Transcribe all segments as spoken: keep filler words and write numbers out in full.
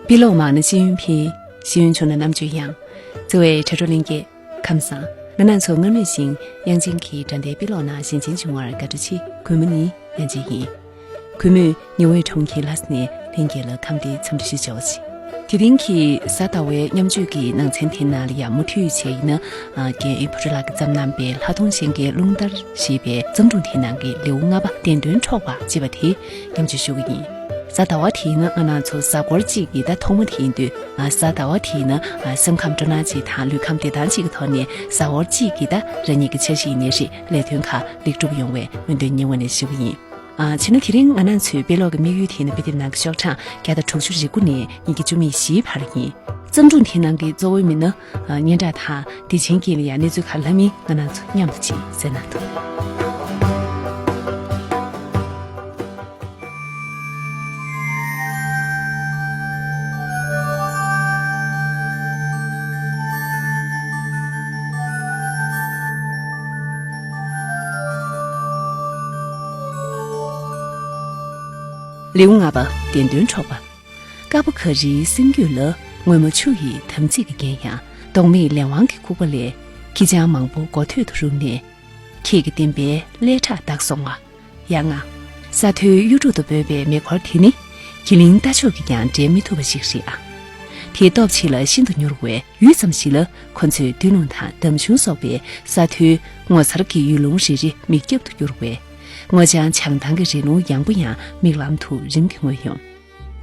དཔེ་ཀློག་མང་ན་ཤེས་ཡོན་འཕེལ། ཤེས་ཡོན་ཆུང་ན་རྣམ་དཔྱོད་ཡངས། བརྩེ་བའི་དྲ་གྲོགས་ལྷན་རྒྱས། ཁམས་བཟང་། ང་རང་ཚོ་སྔར་མུས་བཞིན་དབྱངས་ཅན་གྱི་དགྲ་ལྡན་དཔེ་ཀློག་ནང་ཞལ་མཇལ་བྱུང་བར་དགའ་སྤྲོ་ཆེ། གུས་མོ་ནི་དབྱངས་ཅན་ཡིན། གུས་མོས་ཉི་འོད་གྲོང་ཁྱེར་ལྷ་ས་ནས་ལྷན་རྒྱས་ལ་ཁམས་བདེའི་འཚམས་འདྲི་ཞུ་བྱ་བ་བྱེད། དེ་རིང་གི་གཟའ་ཟླ་བའི་མཉམ་སྤྱོད་ཀྱི་ནང་ཚན་དེ་ནང་ལ་ཡང་མུ་མཐུད་བྱས་ཡིན་ན། ཨ། རྒན་ཨེ་བུ་ར་ལགས་ཀྱིས་བརྩམས་གནང་པའི་ལྷ་མཐོང་གཞལ་དཀའི་རླུང་ལྟར་ཞེས་པའི་བརྩམས་སྒྲུང་དེ་ནང་གི་ལེའུ་ལྔ་པ་བདེན་དོན་འཕྲོག་པ་ཅེས་པ་དེ་མཉམ་སྤྱོད་ཞུ་གི་ཡིན། གཟའ་ཟླ་བ་དེ་ཡིན་ན་ང་རང་ཚོ་གཟའ་འཁོར་གཅིག་གི་ཟླ་ཐོག་མ་དེ་ཡིན་དུས། ཨ། གཟའ་ཟླ་བ་དེ་ཡིན་ན། ཨ། སེམས་ཁམས་སྤྲོ་སྣང་གཅིག་དང་ལུས་ཁམས་བདེ་ཐང་གཅིག་གི་ཐོག་ནས་གཟའ་འཁོར་གཅིག་གི་ཟླ་རང་ཉིད་ཀྱི་འཆར་གཞི་ཡིན་ནའི་རེད། ལས་དོན་ཁག་ལེགས་གྲུབ་ཡོང་བའི་སྨོན་འདུན་སྙིང་དབུས་ནས་ཞུ་གི་ཡིན། ཨ། བྱས་ན་དེ་རིང་ང་རང་ཚོའི་དཔེ་ཀློག་གི་དམིགས་ཡུལ་དེ་ནི་དཔེ་དེབ་ནང་གི་ཤོག་གྲངས་བརྒྱ་དང་དྲུག་ཅུ་རེ་དགུ་ནས་ཉིས་བརྒྱ་བཅུ་མེད་བཞིའི་བར་ཡིན། བརྩམས་སྒྲུང་དེ་ནང་གི་གཙོ་བོའི་མི་སྣ། ཨ། སྙན་གྲགས་དང་བདེ་ཆེན་སྐྱིད་ལ་ཡང་གནས་ཚུལ་ཁག་ལྷག་མིན་ང་རང་ཚོ་མཉམ་དུ་ཅིག་གསན་གནང་དང་། ལེའུ་ལྔ་པ། བདེན་དོན་འཕྲོག་པ། དཀར་པོ་ག་རིའི་སེང་རྒྱུད་ལ། སྔོན་མོ་ཆུ་ཡི་དམ་ཚིག་གི་རྒྱན་ཡང་། ལྡོག་མེད་ལས་དབང་གི་ཁུག་པ་ལས། ཁྱི་སྤྱང་མང་པོ་མགོ་ཐོད་དུ་རུབ་ནས། ཁྱེད་ཀྱི་བསྟན་པའི་ཀླད་ཁྲག་འདག་སོང་བ། ཡ་ང་། ས་མཐོའི་གཡུ་འབྲུག་ཏུ་འབོད་པའི་མེ་འཁོར་དེ་ནི། གྱི་གླིང་རྟ་མཆོག་གིས་ཀྱང་འགྲན་མི་ཐུབ་པ་ཞིག་རེད་ཨ། དེའི་སྟོབས་ཆེ་ལ་ཤིན་ཏུ་མྱུར་བས། ཡུད་ཙམ་ཞིག་ལ་ཁོ་ཚོས་མདུན་ལུང་དང་འདམ་གཞུང་སོགས་པའི་ས་མཐོའི་ངོ་མཚར་གྱི་ཡུལ་ལུང་རེ་རེ་མིག་རྒྱབ་ཏུ་བསྐྱུར་བས། སྔོ་ལྗང་བྱང་ཐང་གི་རི་ལུང་ཡངས་པོ་ཡང་མིག་ལམ་དུ་རིམ་གྱིས་མངོན་ཡོང་།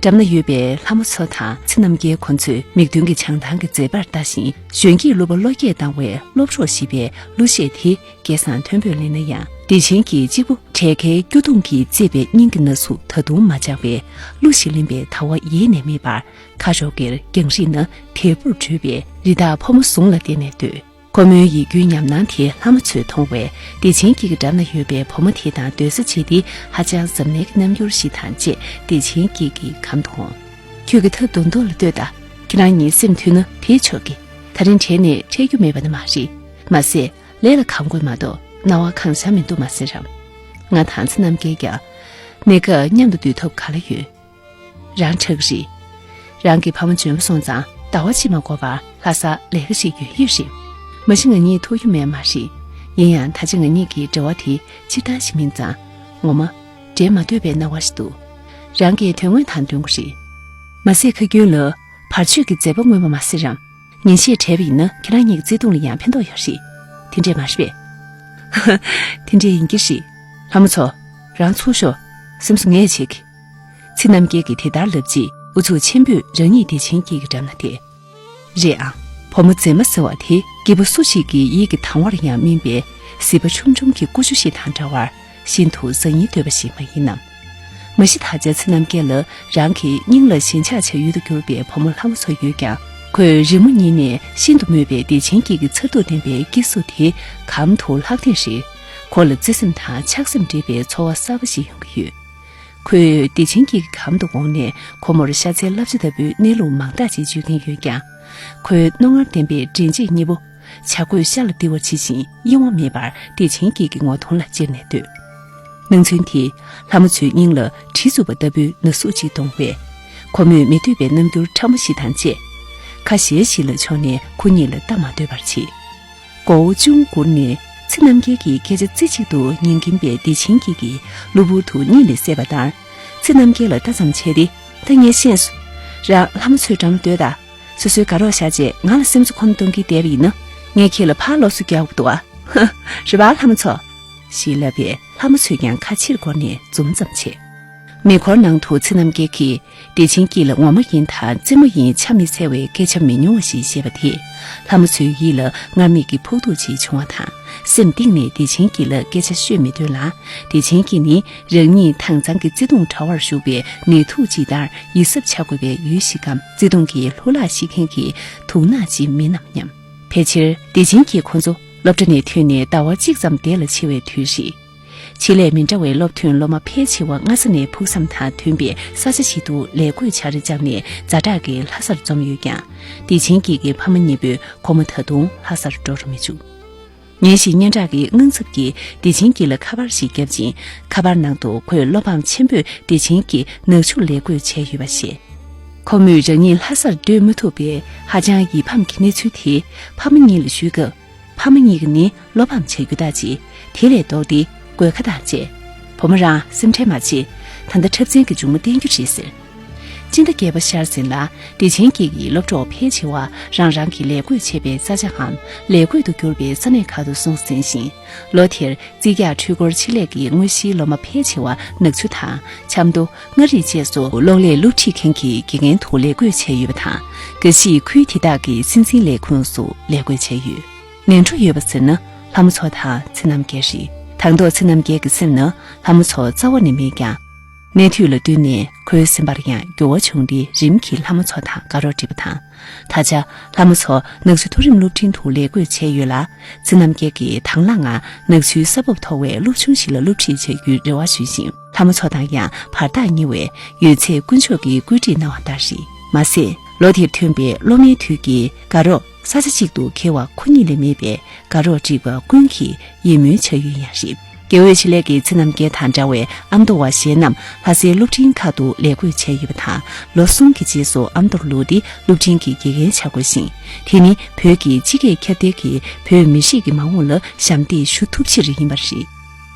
འགྲམ་ན་ཡོད་པའི་ལྷ་མོ་མཚོ་དང་ཚེ་རྣམ་རྒྱལ་ཁོ་ཚོས་མིག་མདུན་གྱི་བྱང་ཐང་གི་མཛེས་པར་ལྟ་བཞིན། གཞོན་སྐྱེས་གླུ་པ་བློ་སྐྱེད་བཏང་བའི་སློབ་གྲོགས་ཞེས་པའི་གླུ་གཞས་དེ་སྐལ་བཟང་མཐོན་པོས་ལེན་ན་ཡང་། བདེ་ཆེན་གྱིས་གཅིག་པུ་དྲས་ཁའི་སྐྱོ་གདུང་གིས་གཙེས་པའི་སྙིང་གི་ན་ཟུག་ད་དུང་མ་འཇགས་པས། གླུ་ཞིག་ལེན་པའི་དལ་བ་ཡེ་ནས་མེད་པར། ཁ་རོག་གེར་རྒྱང་རིང་ན་དལ་བུར་བྲོས་པའི་རི་དྭགས་ཕོ་མོ་ཟུང་ལ་བརྟེན་ནས་སྡོད། ཁོ་མོའི་ཡིད་འགྱུའི་ཉམས་སྣང་དེ་ལྷ་མོ་མཚོས་མཐོང་བས། བདེ་ཆེན་སྐྱིད་ཀྱི་འགྲམ་ན་ཡོད་པའི་བུ་མོ་དེ་དང་སྡོད་ས་བྱེད་དེ་ཧ་ཅང་གཟབ་ནན་གྱི་རྣམ་འགྱུར་ཞིག་དང་བཅས་བདེ་ཆེན་སྐྱིད་ཀྱི་གམ་དུ་འོང་། ཁྱོད་ཀྱིས་ཐབས་རྡུགས་རྡུགས་ལ་ལྟོས་དང་། ཁྱེད་རང་གཉིས་སེམས་མཐུན་ན་བེད་ཆོག་གི། ད་རིང་བྲལ་ནས་འཕྲད་རྒྱུ་མེད་པ་ནི་མ་རེད། མ་ཟད་ལས་ལ་གང་དགོས་མ་གཏོགས་སྣང་བ་གང་བྱ་མི་འདུག་མ་ཟེར་རམ། ང་དང་ཚེ་རྣམ་རྒྱལ་ཀྱང་གནས་སྐབས་མཉམ་དུ་སྡོད་ཐབས་ག་ལ་ཡོད། རང་ཁྲག་རེད། རང་གི་ཕ་མ་འབྱོན་པ་སོང་ཙང་ཟླ་བ་གཅིག་མ་འགོར་བར་ལྷ་སར་ལས་ཀ་ཞིག་ཡོད་ཡོད་རེད། མ་གཞི་ང་གཉིས་ཐུག་རྒྱུ་མེད་མ་རེད། ཡིན་ཡང་ད་ཆ་ང་གཉིས་ཀྱི་འབྲེལ་བ་དེ་སྤྱིར་བཏང་ཞིག་མིན་ཙང་ངོ་མ་འབྲལ་མ་འདོད་པའི་སྣང་བ་ཞིག་འདུག་རང་གིས་དོན་དངོས་དང་འདོན་དགོས་རེད། མ་ཟད་ཁ་རྒྱུན་ལ་བར་ཆད་ཀྱི་མཛད་པ་མངོན་པ་མ་ཟེར་རམ། ཉིན་ཤས་བྲལ་བ་ཡིན་ན་ཁྱེད་རང་གཉིས་ཀྱི་བརྩེ་དུང་ལ་ཡང་ཕན་ཐོགས་ཡོད་རེད། དེ་འདྲས་མ་རེད་པས། དེ་འདྲས་ཡིན་གྱི་རེད། ལྷ་མོ་མཚོ། རང་ཚུར་ཤོག་སེམས་གསོ་ངས་བྱེད་ཀྱི། ཚེ་རྣམ་རྒྱལ་གྱིས་དེ་ལྟར་ལབ་རྗེས་ཨུ་ཚུགས་ཆེན་པོས་རང་ཉིད་བདེ་ཆེན་སྐྱིད་ཀྱི་འགྲམ་ན་བསྡད། རེད་ཨང་། བུ་མོ་མཛེས་མ་ཟེར་བ་དེ་སྐྱེས་བུ་སུ་ཞིག་གི་ཡིད་ཀྱི་དང་བར་ཡང་སྨིན་པའི་གཟི་འབར་ཆུམ་ཆུམ་གྱི་ཀུ་ཅོ་ཞིག་དང་འདྲ་བར་ཤིན་ཏུ་བཟང་ཡིན་འདོད་པ་ཞིག་མ་ཡིན་ནམ། མ་གཞི་ད་ཆ་ཚེ་རྣམ་རྒྱལ་ལ་རང་གི་སྙིང་ལ་ཞེན་ཆགས་བྱ་ཡུལ་དུ་གྱུར་པའི་བུ་མོ་ལྷ་མོ་མཚོ་ཡོད་ཀྱང་། ཁོས་རི་མོ་ཉིད་ནས་ཤིན་ཏུ་མོས་པའི་བདེ་ཆེན་སྐྱིད་ཀྱི་མཚར་སྡུག་ལྡན་པའི་སྐྱེ་གཟུགས་དེ་གམ་དུ་ལྷག་ཐེངས་རེ། ཁོ་ལ་བརྩེ་སེམས་དང་ཆགས་སེམས་འདྲེས་པའི་ཚོར་བ་གསར་པ་ཞིག་ཡོང་གི་ཡོད། ཁོས་བདེ་ཆེན་སྐྱིད་ཀྱི་གམ་དུ་འོངས་ནས་ཁོ་མོར་ཤ་ཚའི་བསླབ་བྱ་ལྟ་བུའི་གནས་ལུགས་མང་དག་ཅིག་བརྗོད་ཀྱིན་ཡོད་ཀྱང་། ཁོའི་རྣོ་ངར་ལྡན་པའི་འདྲེན་བྱེད་གཉིས་པོ་བྱ་རྒོད་ཤ་ལ་ལྡིར་བ་ཇི་བཞིན་གཡེང་བ་མེད་པར་བདེ་ཆེན་སྐྱིད་ཀྱི་ངོ་གདོང་ལ་ཅེར་ནས་སྡོད། སྣང་ཚུལ་དེས་ལྷ་མོ་མཚོའི་སྙིང་ལ་གྲི་འཛུགས་པ་ལྟ་བུའི་ན་ཟུག་ཅིག་གཏོང་བས། ཁོ་མོས་མི་འདོད་པའི་རྣམ་འགྱུར་ཕྲ་མོ་ཞིག་དང་བཅས། ཁ་ཞེ་ཞིག་ལ་ཕྱོགས་ནས་ཁོ་གཉིས་ལ་ལྟ་མ་འདོད་པར་བྱེད། མགོ་བོ་ཅུང་སྒུར་ནས་ཚེ་རྣམ་རྒྱལ་གྱི་སྐད་ཆ་རྩེ་གཅིག་ཏུ་ཉན་གྱིན་པའི་བདེ་ཆེན་སྐྱིད་ཀྱིས་གློ་བུར་དུ་གཉིད་ལས་སད་པ་ལྟར། ཚེ་རྣམ་རྒྱལ་ལ་ལྟ་ཙམ་བྱས་ཏེ། ད་ངས་ཤེས་སོང་། རང་ལྷ་མོ་མཚོའི་འགྲམ་ལ་སྡོད་དང་། སོ་སོའི་དགའ་རོགས་བཞག་རྗེས་ང་ལ་སེམས་གསོ་ཁོ་ན་གཏོང་གིན་བསྡད་པ་ཡིན་ན། ངས་ཁྱེད་ལ་ཕར་སློབ་གསོ་རྒྱག་དགོས་འདུག་ཨ། ཧ། རེད་པ་ལྷ་མོ་མཚོ། ཞེས་ལབ་པས་ལྷ་མོ་མཚོས་ཀྱང་ཁ་ཕྱིར་བསྐོར་ནས་འཛུམ་ཙམ་བྱས། མེ་འཁོར་ནང་དུ་ཚེ་རྣམ་རྒྱལ་གྱིས་བདེ་ཆེན་སྐྱིད་ལ་ངོ་མ་ཡིན་དང་རྩེད་མོ་ཡིན་ཆ་མི་འཚལ་བའི་སྐད་ཆ་མི་ཉུང་བ་ཞིག་བཤད་པ་དེས་ལྷ་མོ་མཚོའི་ཡིད་ལ་སྔར་མེད་ཀྱི་ཕོག་ཐུག་ཅིག་བྱུང་བ་དང་། སེམས་གཏིང་ནས་བདེ་ཆེན་སྐྱིད་ལ་སྐད་ཆ་ཤོད་མི་འདོད་ལ། བདེ་ཆེན་སྐྱིད་ནི་རང་ཉིད་དྭངས་གཙང་གི་བརྩེ་དུང་དྲ་བར་ཞུགས་པའི་ནད་དུག་ཅིག་ལྟར་ཡིད་གཟབ་བྱ་དགོས་པའི་ཡུལ་ཞིག་གམ། བརྩེ་དུང་གི་ལྷུ་ལག་བཤིག་མཁན་གྱི་དུག་ནག་ཅིག་མིན་ནམ་སྙམ། ཕལ་ཆེར་བདེ་ཆེན་སྐྱིད་ཁོ་ཚོ་སློབ་གྲྭ་ནས་ཐོན་ནས་ཟླ་བ་གཅིག་ཙམ་འདས་ལ་ཕྱིན་པའི་དུས་རེད། ཆེད་ལས་མི་འདྲ་བའི་སློབ་ཐོན་སློབ་མ་ཕལ་ཆེ་བ་སྔ་ས་ནས་ཕུགས་བསམ་དང་མཐུན་པའི་ས་ཆ་ཞིག་ཏུ་ལས་བགོས་བྱ་རེ་བཅངས་ནས་ཛ་དྲག་གིས་ལྷ་སར་འཛོམས་ཡོད་ཀྱང་། བདེ་ཆེན་སྐྱིད་ཀྱི་ཕ་མ་གཉིས་པོས་ཁོ་མོ་ད་དུང་ལྷ་སར་འགྲོ་རུ་མི་བཅུག་ཉིན་ཞིག་སྙན་གྲགས་ཀྱི་དངངས་འཚབ་ཀྱིས་བདེ་ཆེན་སྐྱིད་ལ་ཁ་པར་ཞིག་བརྒྱབ་ཅིང་། ཁ་པར་ནང་དུ་ཁོས་བློ་ཕམ་ཆེན་པོས་བདེ་ཆེན་སྐྱིད་ནག་ཕྱུགས་ལས་བགོས་བྱས་ཡོད་པ་ཤེས། ཁོ་མོས་རང་ཉིད་ལྷ་སར་སྡོད་མ་ཐུབ་པའི་ཧ་ཅང་ཡིད་ཕམ་གྱི་གནས་ཚུལ་དེ་ཕ་མ་གཉིས་ལ་ཞུས་སྐབས། ཕ་མ་གཉིས་ཀྱིས་ནི་བློ་ཕམ་བྱ་རྒྱུ་ཐག་བཅད། དེ་ལས་ལྡོག་སྟེ་དགོད་ཁ་བཏང་རྗེས། བུ་མོ་རང་སེམས་ཁྲལ་མ་བྱེད། ད་ལྟ་འཁྲབ་ཚན་གྱི་མཇུག་མ་བསྟན་རྒྱུ་རེད་ཟེར། སྤྱི་ཟླ་བརྒྱད་པ་ཤར་ཟིན་ལ། བདེ་ཆེན་སྐྱིད་ཀྱི་སློབ་གྲོགས་ཕལ་ཆེ་བ་རང་རང་གི་ལས་བགོས་བྱས་པའི་ས་ཆའམ་ལས་བགོས་སུ་གྱུར་པའི་ས་གནས་ཁག་ཏུ་སོང་ཟིན་ཞིང་། ལོ་དེར་རྩིས་རྒྱག་འཕྲུལ་འཁོར་ཆེད་ལས་ཀྱི་དངོས་གཞིའི་སློབ་མ་ཕལ་ཆེ་བ་ནག་ཆུ་དང་ཆབ་མདོ། མངའ་རིས་བཅས་སུ་གློག་ཀླད་སློབ་ཁྲིད་མཁན་གྱི་དགེ་རྒན་དུ་ལས་བགོས་བྱས་ཡོད་པ་དང་། འགའ་ཞིག་ཁུལ་དེ་དག་གི་སྲིད་འཛིན་ལས་ཁུངས་སུ་ལས་བགོས་བྱས་ཡོད། ངན་འགྲོ་ཡོད་པ་ཟེར་ན་ལྷ་མོ་མཚོ་དང་ཚེ་རྣམ་རྒྱལ་རེད། དང་ཐོག་ཚེ་རྣམ་རྒྱལ་གྱི་སེམས་ན་ལྷ་མོ་མཚོ་རྩ་བ་ནས་མེད་ཀྱང་། གནས་དུས་ལ་བསྟུན་ནས་ཁོའི་སེམས་པར་ཡང་འགྱུར་བ་བྱུང་སྟེ། རིམ་གྱིས་ལྷ་མོ་མཚོ་དང་དགའ་རོགས་བསྒྲིགས་པ་དང་། ད་ཆ་ལྷ་མོ་མཚོ་ནག་ཆུ་མཐོ་རིམ་སློབ་འབྲིང་དུ་ལས་བགོས་བྱས་ཡོད་ལ། ཚེ་རྣམ་རྒྱལ་གྱིས་དང་བླངས་ངང་ནག་ཆུའི་ས་བབ་མཐོ་བའི་སློབ་ཆུང་ཞིག་ལ་སློབ་ཁྲིད་བྱ་རྒྱུའི་རེ་བ་ཞུས་ཤིང་། ལྷ་མོ་མཚོ་དང་ཡང་བར་ཐག་ཉེ་བས། ཡོད་ཚད་དཀོན་མཆོག་གིས་བཀོད་སྒྲིག་གནང་བ་ལྟར་རེད། མ་ཟད། ལོ་དེར་ཐོན་པའི་སློབ་མའི་དུས་ཀྱི་དགའ་རོགས་ས་ཆ་གཅིག་ཏུ་འཁེལ་བ་ཁོ་གཉིས་ལས་མེད་པས། དགའ་རོགས་བསྒྲིགས་པ་ཀུན་གྱི་ཡིད་སྨོན་བྱ་ཡུལ་ཡང་རེད། དགེ་འོས་ཆེད་ལས་ཀྱི་ཚེ་རྣམ་རྒྱལ་དང་འདྲ་བའི་ཨ་མདོ་བ་གཞན་རྣམས་ལྷ་སའི་སློབ་འབྲིང་ཁག་ཏུ་ལས་བགོས་བྱས་ཡོད་པ་དང་། ལོ་གསུམ་གྱི་རྗེས་སུ་ཨ་མདོར་ལོག་སྟེ་སློབ་འབྲིང་གི་དགེ་རྒན་བྱ་དགོས་ཤིང་། དེ་ནི་བོད་ཀྱི་སྤྱི་སྐད་ཁྱབ་གདལ་གྱིས་བོད་མི་རིགས་ཀྱི་མ་འོངས་ལ་ཞབས་འདེགས་ཞུ་ཐུབ་ཕྱིར་ཡིན་པ་རེད།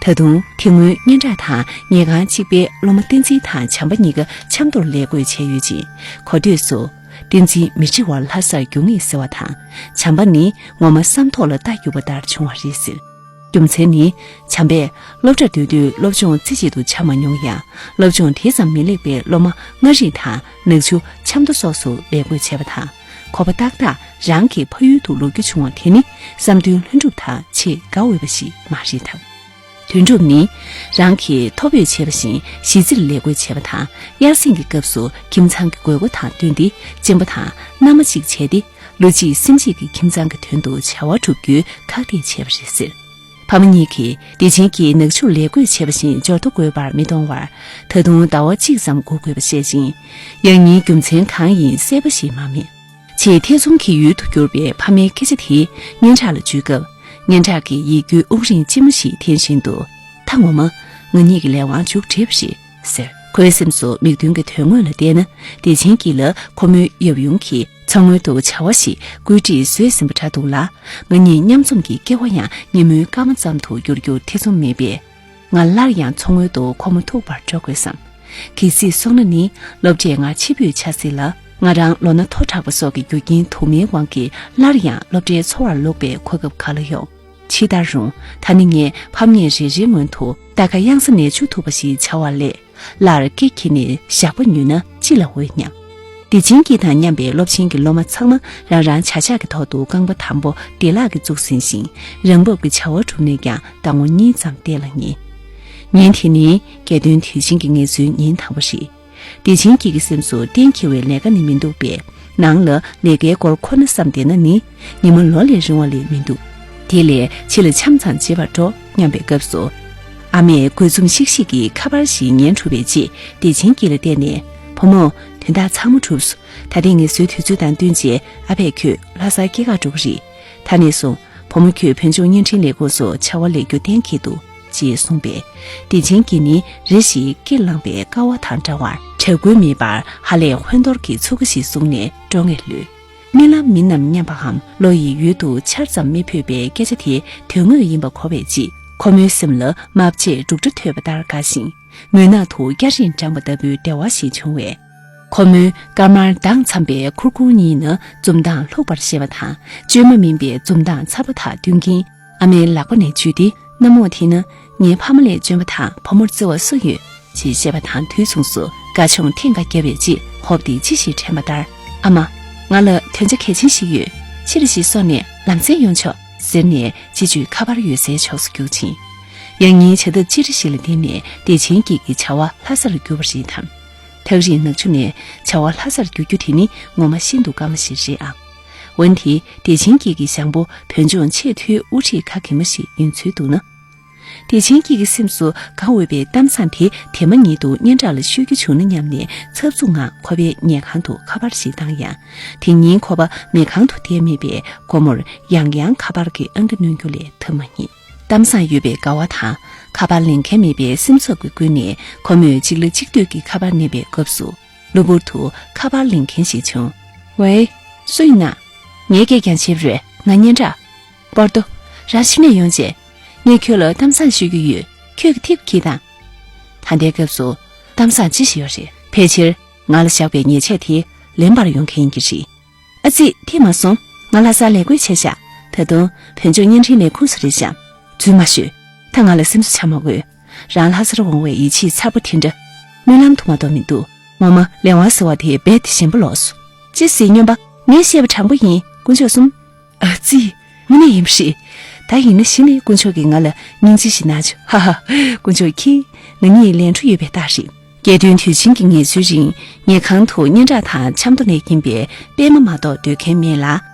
ད་དུང་དེ་སྔོན་སྙན་གྲགས་དང་ཉལ་ཁང་གཅིག་པའི་སློབ་མ་བསྟན་འཛིན་དང་བྱམས་པ་གཉིས་ཀ་ཆབ་མདོར་ལས་བགོས་བྱས་ཡོད་ཅིང་། གོ་ཐོས་སུ། བསྟན་འཛིན་མི་བྲི་བར་ལྷ་སར་རྒྱུག་ངེས་ཟེར་བ་དང་། བྱམས་པ་ནི་ངོ་མ་ཟམ་ཐོག་ལ་རྟ་རྒྱུག་པ་ལྟར་བྱུང་བ་རེད་ཟེར། རྒྱུ་མཚན་ནི། བྱམས་པས་སློབ་གྲྭར་སྡོད་དུས་སློབ་སྦྱོང་རྩེ་གཅིག་ཏུ་བྱ་མ་མྱོང་ཡང་། སློབ་སྦྱོང་དེ་ཙམ་མི་ལེགས་པའི་སློབ་མ་མངའ་རིས་དང་ནག་ཆུ། ཆབ་མདོ་སོགས་སུ་ལས་བགོས་བྱས་པ་དང་། ཁོ་པ་ཏག་ཏག་རང་གི་ཕ་ཡུལ་དུ་ལོག་རྒྱུ་བྱུང་བ་དེ་ནི་བསམ་དོན་ལྷུན་གྲུབ་དང་ཆེས་དགའ་འོས་པ་ཞིག་མ་རེད་དམ། དོན་གྲུབ་ནི། རང་གིས་ཐོ་འབོད་བྱས་པ་བཞིན་གཞིས་རྩེར་ལས་བགོས་བྱས་པ་དང་། དབྱར་གསེང་གི་སྐབས་སུ་ཁྱིམ་ཚང་གི་དགོས་མཁོ་དང་བསྟུན་ཏེ། གཅེན་པོ་དང་མནའ་མ་གཅིག་བྱས་ཏེ། ལོ་གཅིག་སེམས་བསྐྱེད་ཀྱིས་ཁྱིམ་ཚང་གི་དོན་དུ་བྱ་བ་བསྒྲུབ་རྒྱུའི་ཁག་ཐེག་བྱས་པ་རེད་ཟེར། ཕ་མ་གཉིས་ཀྱིས་བདེ་ཆེན་གྱིས་ནག་ཆུར་ལས་བགོས་བྱས་པ་བཞིན་འབྱོར་ཐོ་འགོད་པར་མི་གཏོང་བར། ད་དུང་ཟླ་བ་གཅིག་ཙམ་སྒུག་དགོས་པ་བཤད་ཅིང་། ཡང་སྙིང་རྒྱུ་མཚན་གང་ཡིན་གསལ་པོ་ཞིག་མ་སྨྲས། ཆེས་ཐེ་ཚོམ་གྱི་ཡུལ་དུ་གྱུར་པའི་ཕ་མའི་སྐད་ཆ་དེས་སྙན་གྲགས་ལ་འཇུས་སྐབས། སྙན་གྲགས་ཀྱིས་ཡིད་འགྱུའི་དབུགས་རིང་ལྕི་མོ་ཞིག་འཐེན་བཞིན་དུ། ད་ངོ་མ་ང་གཉིས་ཀྱི་ལས་དབང་མཇུག་བསྒྲིལ་བ་རེད་ཟེར། ཁོའི་སེམས་སུ་མིག་མདུན་གྱི་དོན་དངོས་ལ་བལྟས་ན། བདེ་ཆེན་སྐྱིད་ལ་ཁོ་མོའི་ཡབ་ཡུམ་གྱིས་མཚོ་སྔོན་དུ་བྱ་བ་ཞིག་བཀོད་སྒྲིག་བཟོས་ཟིན་པ་འདྲ་འདུག་ལ། ང་གཉིས་མཉམ་འཛོམས་ཀྱི་སྐལ་བ་ཡང་ཉིན་མོའི་སྐར་མ་ཙམ་དུ་འགྱུར་རྒྱུར་ཐེ་ཚོམ་མེད་པས། ང་སླར་ཡང་མཚོ་སྔོན་དུ་ཁོ་མོ་ཐུག་པར་འགྲོ་དགོས་སམ། གལ་སྲིད་སོང་ན་ནི། སློབ་གྲྭས་ང་ཕྱིར་འབུད་བྱ་སྲིད་ལ། ང་རང་ལོ་ན་མཐོ་དྲགས་པ་སོགས་ཀྱི་རྒྱུ་རྐྱེན་དུ་མའི་དབང་གིས་སླར་ཡང་སློབ་གྲྭའི་འཚོ་བར་ལོག་པའི་གོ་སྐབས་ག་ལ་ཡོང་། ཇི་ལྟར་རུང་། ད་ནི་ངས་ཕམ་ཉེས་རེ་རེའི་སྔོན་དུ། རྟ་ཁ་གཡང་ས་ནས་འཇུ་ཐུབ་པ་ཞིག་བྱ་བ་ལས། སླར་སྐེ་འཁྱེར་ནས་ཞག་པ་ཉུལ་ན་ཅི་ལ་འོས་སྙམ། བདེ་ཆེན་སྐྱིད་དང་མཉམ་པའི་སློབ་ཆེན་གྱི་སློབ་མ་ཚང་མ་རང་རང་བྱ་གཞག་གི་ཐོག་ཏུ་རྐང་པ་དམ་པོ་བདེ་བླག་གིས་བཙུགས་ཟིན་ཞིང་། རང་བབས་ཀྱི་བྱ་བ་སྒྲུབ་ནས་ཀྱང་ཟླ་ངོ་གཉིས་ཙམ་བལྟས་ལ་ཉེ། ཉིན་དེ་ནི་རྒྱལ་སྟོན་དུས་ཆེན་གྱི་ངལ་གསོའི་ཉིན་དང་པོ་རེད། བདེ་ཆེན་སྐྱིད་ཀྱི་སེམས་སུ་གཏན་འཁེལ་བའི་ལས་ཀ་ནི་མི་འདུག་པས། ནང་ལ་ལས་ཀའི་སྐོར་ཁོ་ན་བསམ་བསྡད་ན་ནི། ཉི་མ་ལོ་ལས་རིང་བ་ལས་མི་འདུག་དེ་ལས་ཕྱི་ལ་འཆམ་ཚང་བྱེད་པར་འགྲོ་སྙམ་པའི་སྐབས་སུ། ཨ་མས་དགོད་འཛུམ་ཤིག་ཤིག་གིས་ཁ་པར་ཞིག་ཉན་གྲུབ་པའི་རྗེས། བདེ་ཆེན་སྐྱིད་ལ་བལྟས་ནས། བུ་མོ། དོན་དག་ཚང་མ་གྲུབ་སོང་། ད་ཐེངས་ངལ་གསོའི་དུས་ཚོད་དང་བསྟུན་རྗེས་ཨ་ཕས་ཁྱོད་ལྷ་སར་སྐྱེལ་གར་འགྲོ་གི་རེད། ད་ནས་བཟུང་། བུ་མོ་ཁྱོད་བོད་ལྗོངས་བརྙན་འཕྲིན་ལས་ཁུངས་སུ་བྱ་བ་ལས་རྒྱུ་གཏན་འཁེལ་འདུག་ཅེས་གསུངས་པས། བདེ་ཆེན་གྱིས་ནི་རེ་ཞིག་སྐེ་ལངས་པའི་ཀ་བ་དང་འདྲ་བར་གྲགས་འགུལ་མེད་པར་ཧ་ལས་ཧོན་རྡོར་གྱི་ཚུགས་ཀ་ཞིག་བཟུང་ནས་འགྲོ་ངེས་ལུས། རྨི་ལམ་མིན་ནམ་སྙམ་པའམ་བློ་ཡི་ཡུལ་དུ་ཆར་ཙམ་མི་ཕོད་པའི་སྐད་ཆ་དེ་དོན་དངོས་ཡིན་པ་གོ་བའི་རྗེས། ཁོ་མོའི་སེམས་ལ་རྨ་བྱས་འབྲུག་སྒྲ་ཐོས་པ་ལྟར་དགའ་ཞིང་། མུན་ནག་ཏུ་སྐྱ་རེངས་འགྲངས་པ་ལྟ་བུའི་བདེ་བ་ཞིག་བྱུང་བས། ཁོ་མོའི་དཀར་དམར་མདངས་འཚམ་པའི་ཁུར་ཁུར་གཉིས་ན་འཛུམ་མདངས་ལྷུག་པར་བཞད་པ་དང་། བཅོས་མ་མིན་པའི་འཛུམ་མདངས་མཚར་པོ་དག་མདུན་རྐྱེན་ཨ་མའི་ལག་པ་ནས་འཇུས་ཏེ། གནམ་འོག་དེ་ན་ངའི་ཕ་མ་ལས་གཅེན་པོ་དང་བུ་མོར་བརྩེ་བ་སུ་ཡོད། ཅེས་བཤད་པ་དང་། དུས་མཚུངས་སུ་དགའ་ཆུང་ཐེངས་འགའ་བརྒྱབ་པའི་རྗེས། ཧོབ་སྟེ་ཅི་ཞིག་དྲན་པ་ལྟར། ཨ་མ། ང་ལ་དོན་ཆ་གལ་ཆེན་ཞིག་ཡོད། ཕྱིར་ཞིག་སོང་ནས་ལམ་སེང་ཡོང་ཆོག་ཟེར་ནས་སྤྱི་སྤྱོད་ཁ་པར་ཡོད་སའི་ཕྱོགས་སུ་རྒྱུག་ཕྱིན། ཡང་སྙིང་བྱ་ཐབས་ཅི་འདྲ་ཞིག་ལ་བརྟེན་ནས་བདེ་ཆེན་སྐྱིད་ཀྱི་བྱ་བ་ལྷ་སར་བསྒྱུར་བ་རེད་དམ། ཐག་རིང་ནག་ཆུ་ནས་བྱ་བ་ལྷ་སར་བསྒྱུར་རྒྱུ་དེ་ནི་ངོ་མ་ཤིན་ཏུ་དཀའ་མོ་ཞིག་རེད་ཨང་། འོན་ཏེ་བདེ་ཆེན་སྐྱིད་ཀྱི་ཞང་པོ་བོད་ལྗོངས་ཆེས་མཐོའི་དབུ་ཁྲིད་ག་གེ་མོ་ཞིག་ཡིན་ཚུལ་འདུག་ན། བདེ་ཆེན་སྐྱིད་ཀྱི་སེམས་སུ་དགའ་འོས་པའི་གཏམ་བཟང་དེ་དེ་མ་ཉིད་དུ་སྙན་གྲགས་ལ་ཤོད་རྒྱུ་བྱུང་ན་སྙམ་ནས་འཚབ་འཚུབ་ངང་ཁོ་པའི་ཉལ་ཁང་དུ་ཁ་པར་ཞིག་བཏང་ཡང་། དེ་ཉིན་ཁོ་པ་མལ་ཁང་དུ་བསྡད་མེད་པས། སྒོ་མོར་ཡང་ཡང་ཁ་པར་གྱི་ཨང་ཀི་བསྣུན་རྒྱུ་ལས་ཐབས་མ་རྙེད། གཏམ་བཟང་ཡོད་པའི་དགའ་བ་དང་། ཁ་པར་ལེན་མཁན་མེད་པའི་སེམས་འཚབ་ཀྱིས་ཀུན་ནས་ཁོ་མོས་གཅིག་ལ་གཅིག་ལྟོས་ཀྱིས་ཁ་པར་ཉན་པའི་སྐབས་སུ། གློ་བུར་དུ་ཁ་པར་ལེན་མཁན་ཞིག་བྱུང་། ཝེ། སུ་ཡིན་ན། ངའི་སྐད་ཀྱང་བྱེད་པ་རེད། ང་སྙན་གྲགས། པོར་ཏོ། རང་ཕྱི་ནས་ཡོང་རྗེས། ངས་ཁྱོད་ལ་གཏམ་བཟང་ཤོད་རྒྱུ་ཡོད། ཁྱོད་ཀྱི་ཐིག་གིས་དང་། ད་ལྟའི་སྐབས་སུ་གཏམ་བཟང་ཅི་ཞིག་ཡོད་རེད། ཕལ་ཆེར་ང་ལ་བཞག་པའི་ཉེས་ཆད་དེ་ལེན་པར་ཡོང་མཁན་ཡིན་གྱི་རེད། ཨ་ཙི། ཐིག་མ་སོང་། ང་ལྷ་སར་ལས་བགོས་བྱས་ཤག་ད་དུང་བོད་ལྗོངས་བརྙན་འཕྲིན་ལས་ཁུངས་སུ་རེད་ཤག་རྫུན་མ་ཤོད། ད་ང་ལ་སེམས་གསོ་ཆ་མ་དགོས། རང་ལྷ་སར་འོང་བའི་ཡིད་ཆེས་ཚ་པོ་དེ་འདྲ་སྨོན་ལམ་དུ་མ་གཏོགས་མི་འདུག་ངོ་མ་ལས་དབང་ཟེར་བ་དེ་རྦད་དེ་ཞན་པོ་ལོག་སོང་། ཅི་ཟེར། སྨྱོན་པ། ངས་བཤད་པ་དྲང་པོ་ཡིན། དཀོན་མཆོག་གསུམ། ཨ་ཙི། དངོས་གནས་ཡིན་པ་རེད། ད་ཡིན་ན་གཞི་ནས་དཀོན་མཆོག་གིས་ང་ལ་སྙིང་རྗེ་ཞིག་གནང་བྱུང་། ཧ་ཧ། དཀོན་མཆོག་གིས་ང་གཉིས་ལན་འཕྲོ་ཡོད་པའི་རྟགས་རེད། རྒྱལ་སྟོན་དུས་ཆེན་གྱི་ངལ་གསོའི་རིང་ཉལ་ཁང་དུ་སྙན་གྲགས་དང་ཆབ་མདོ་ནས་ཡིན་པའི་པད་མ་མ་གཏོགས་སྡོད་མཁན་མེད་ལ།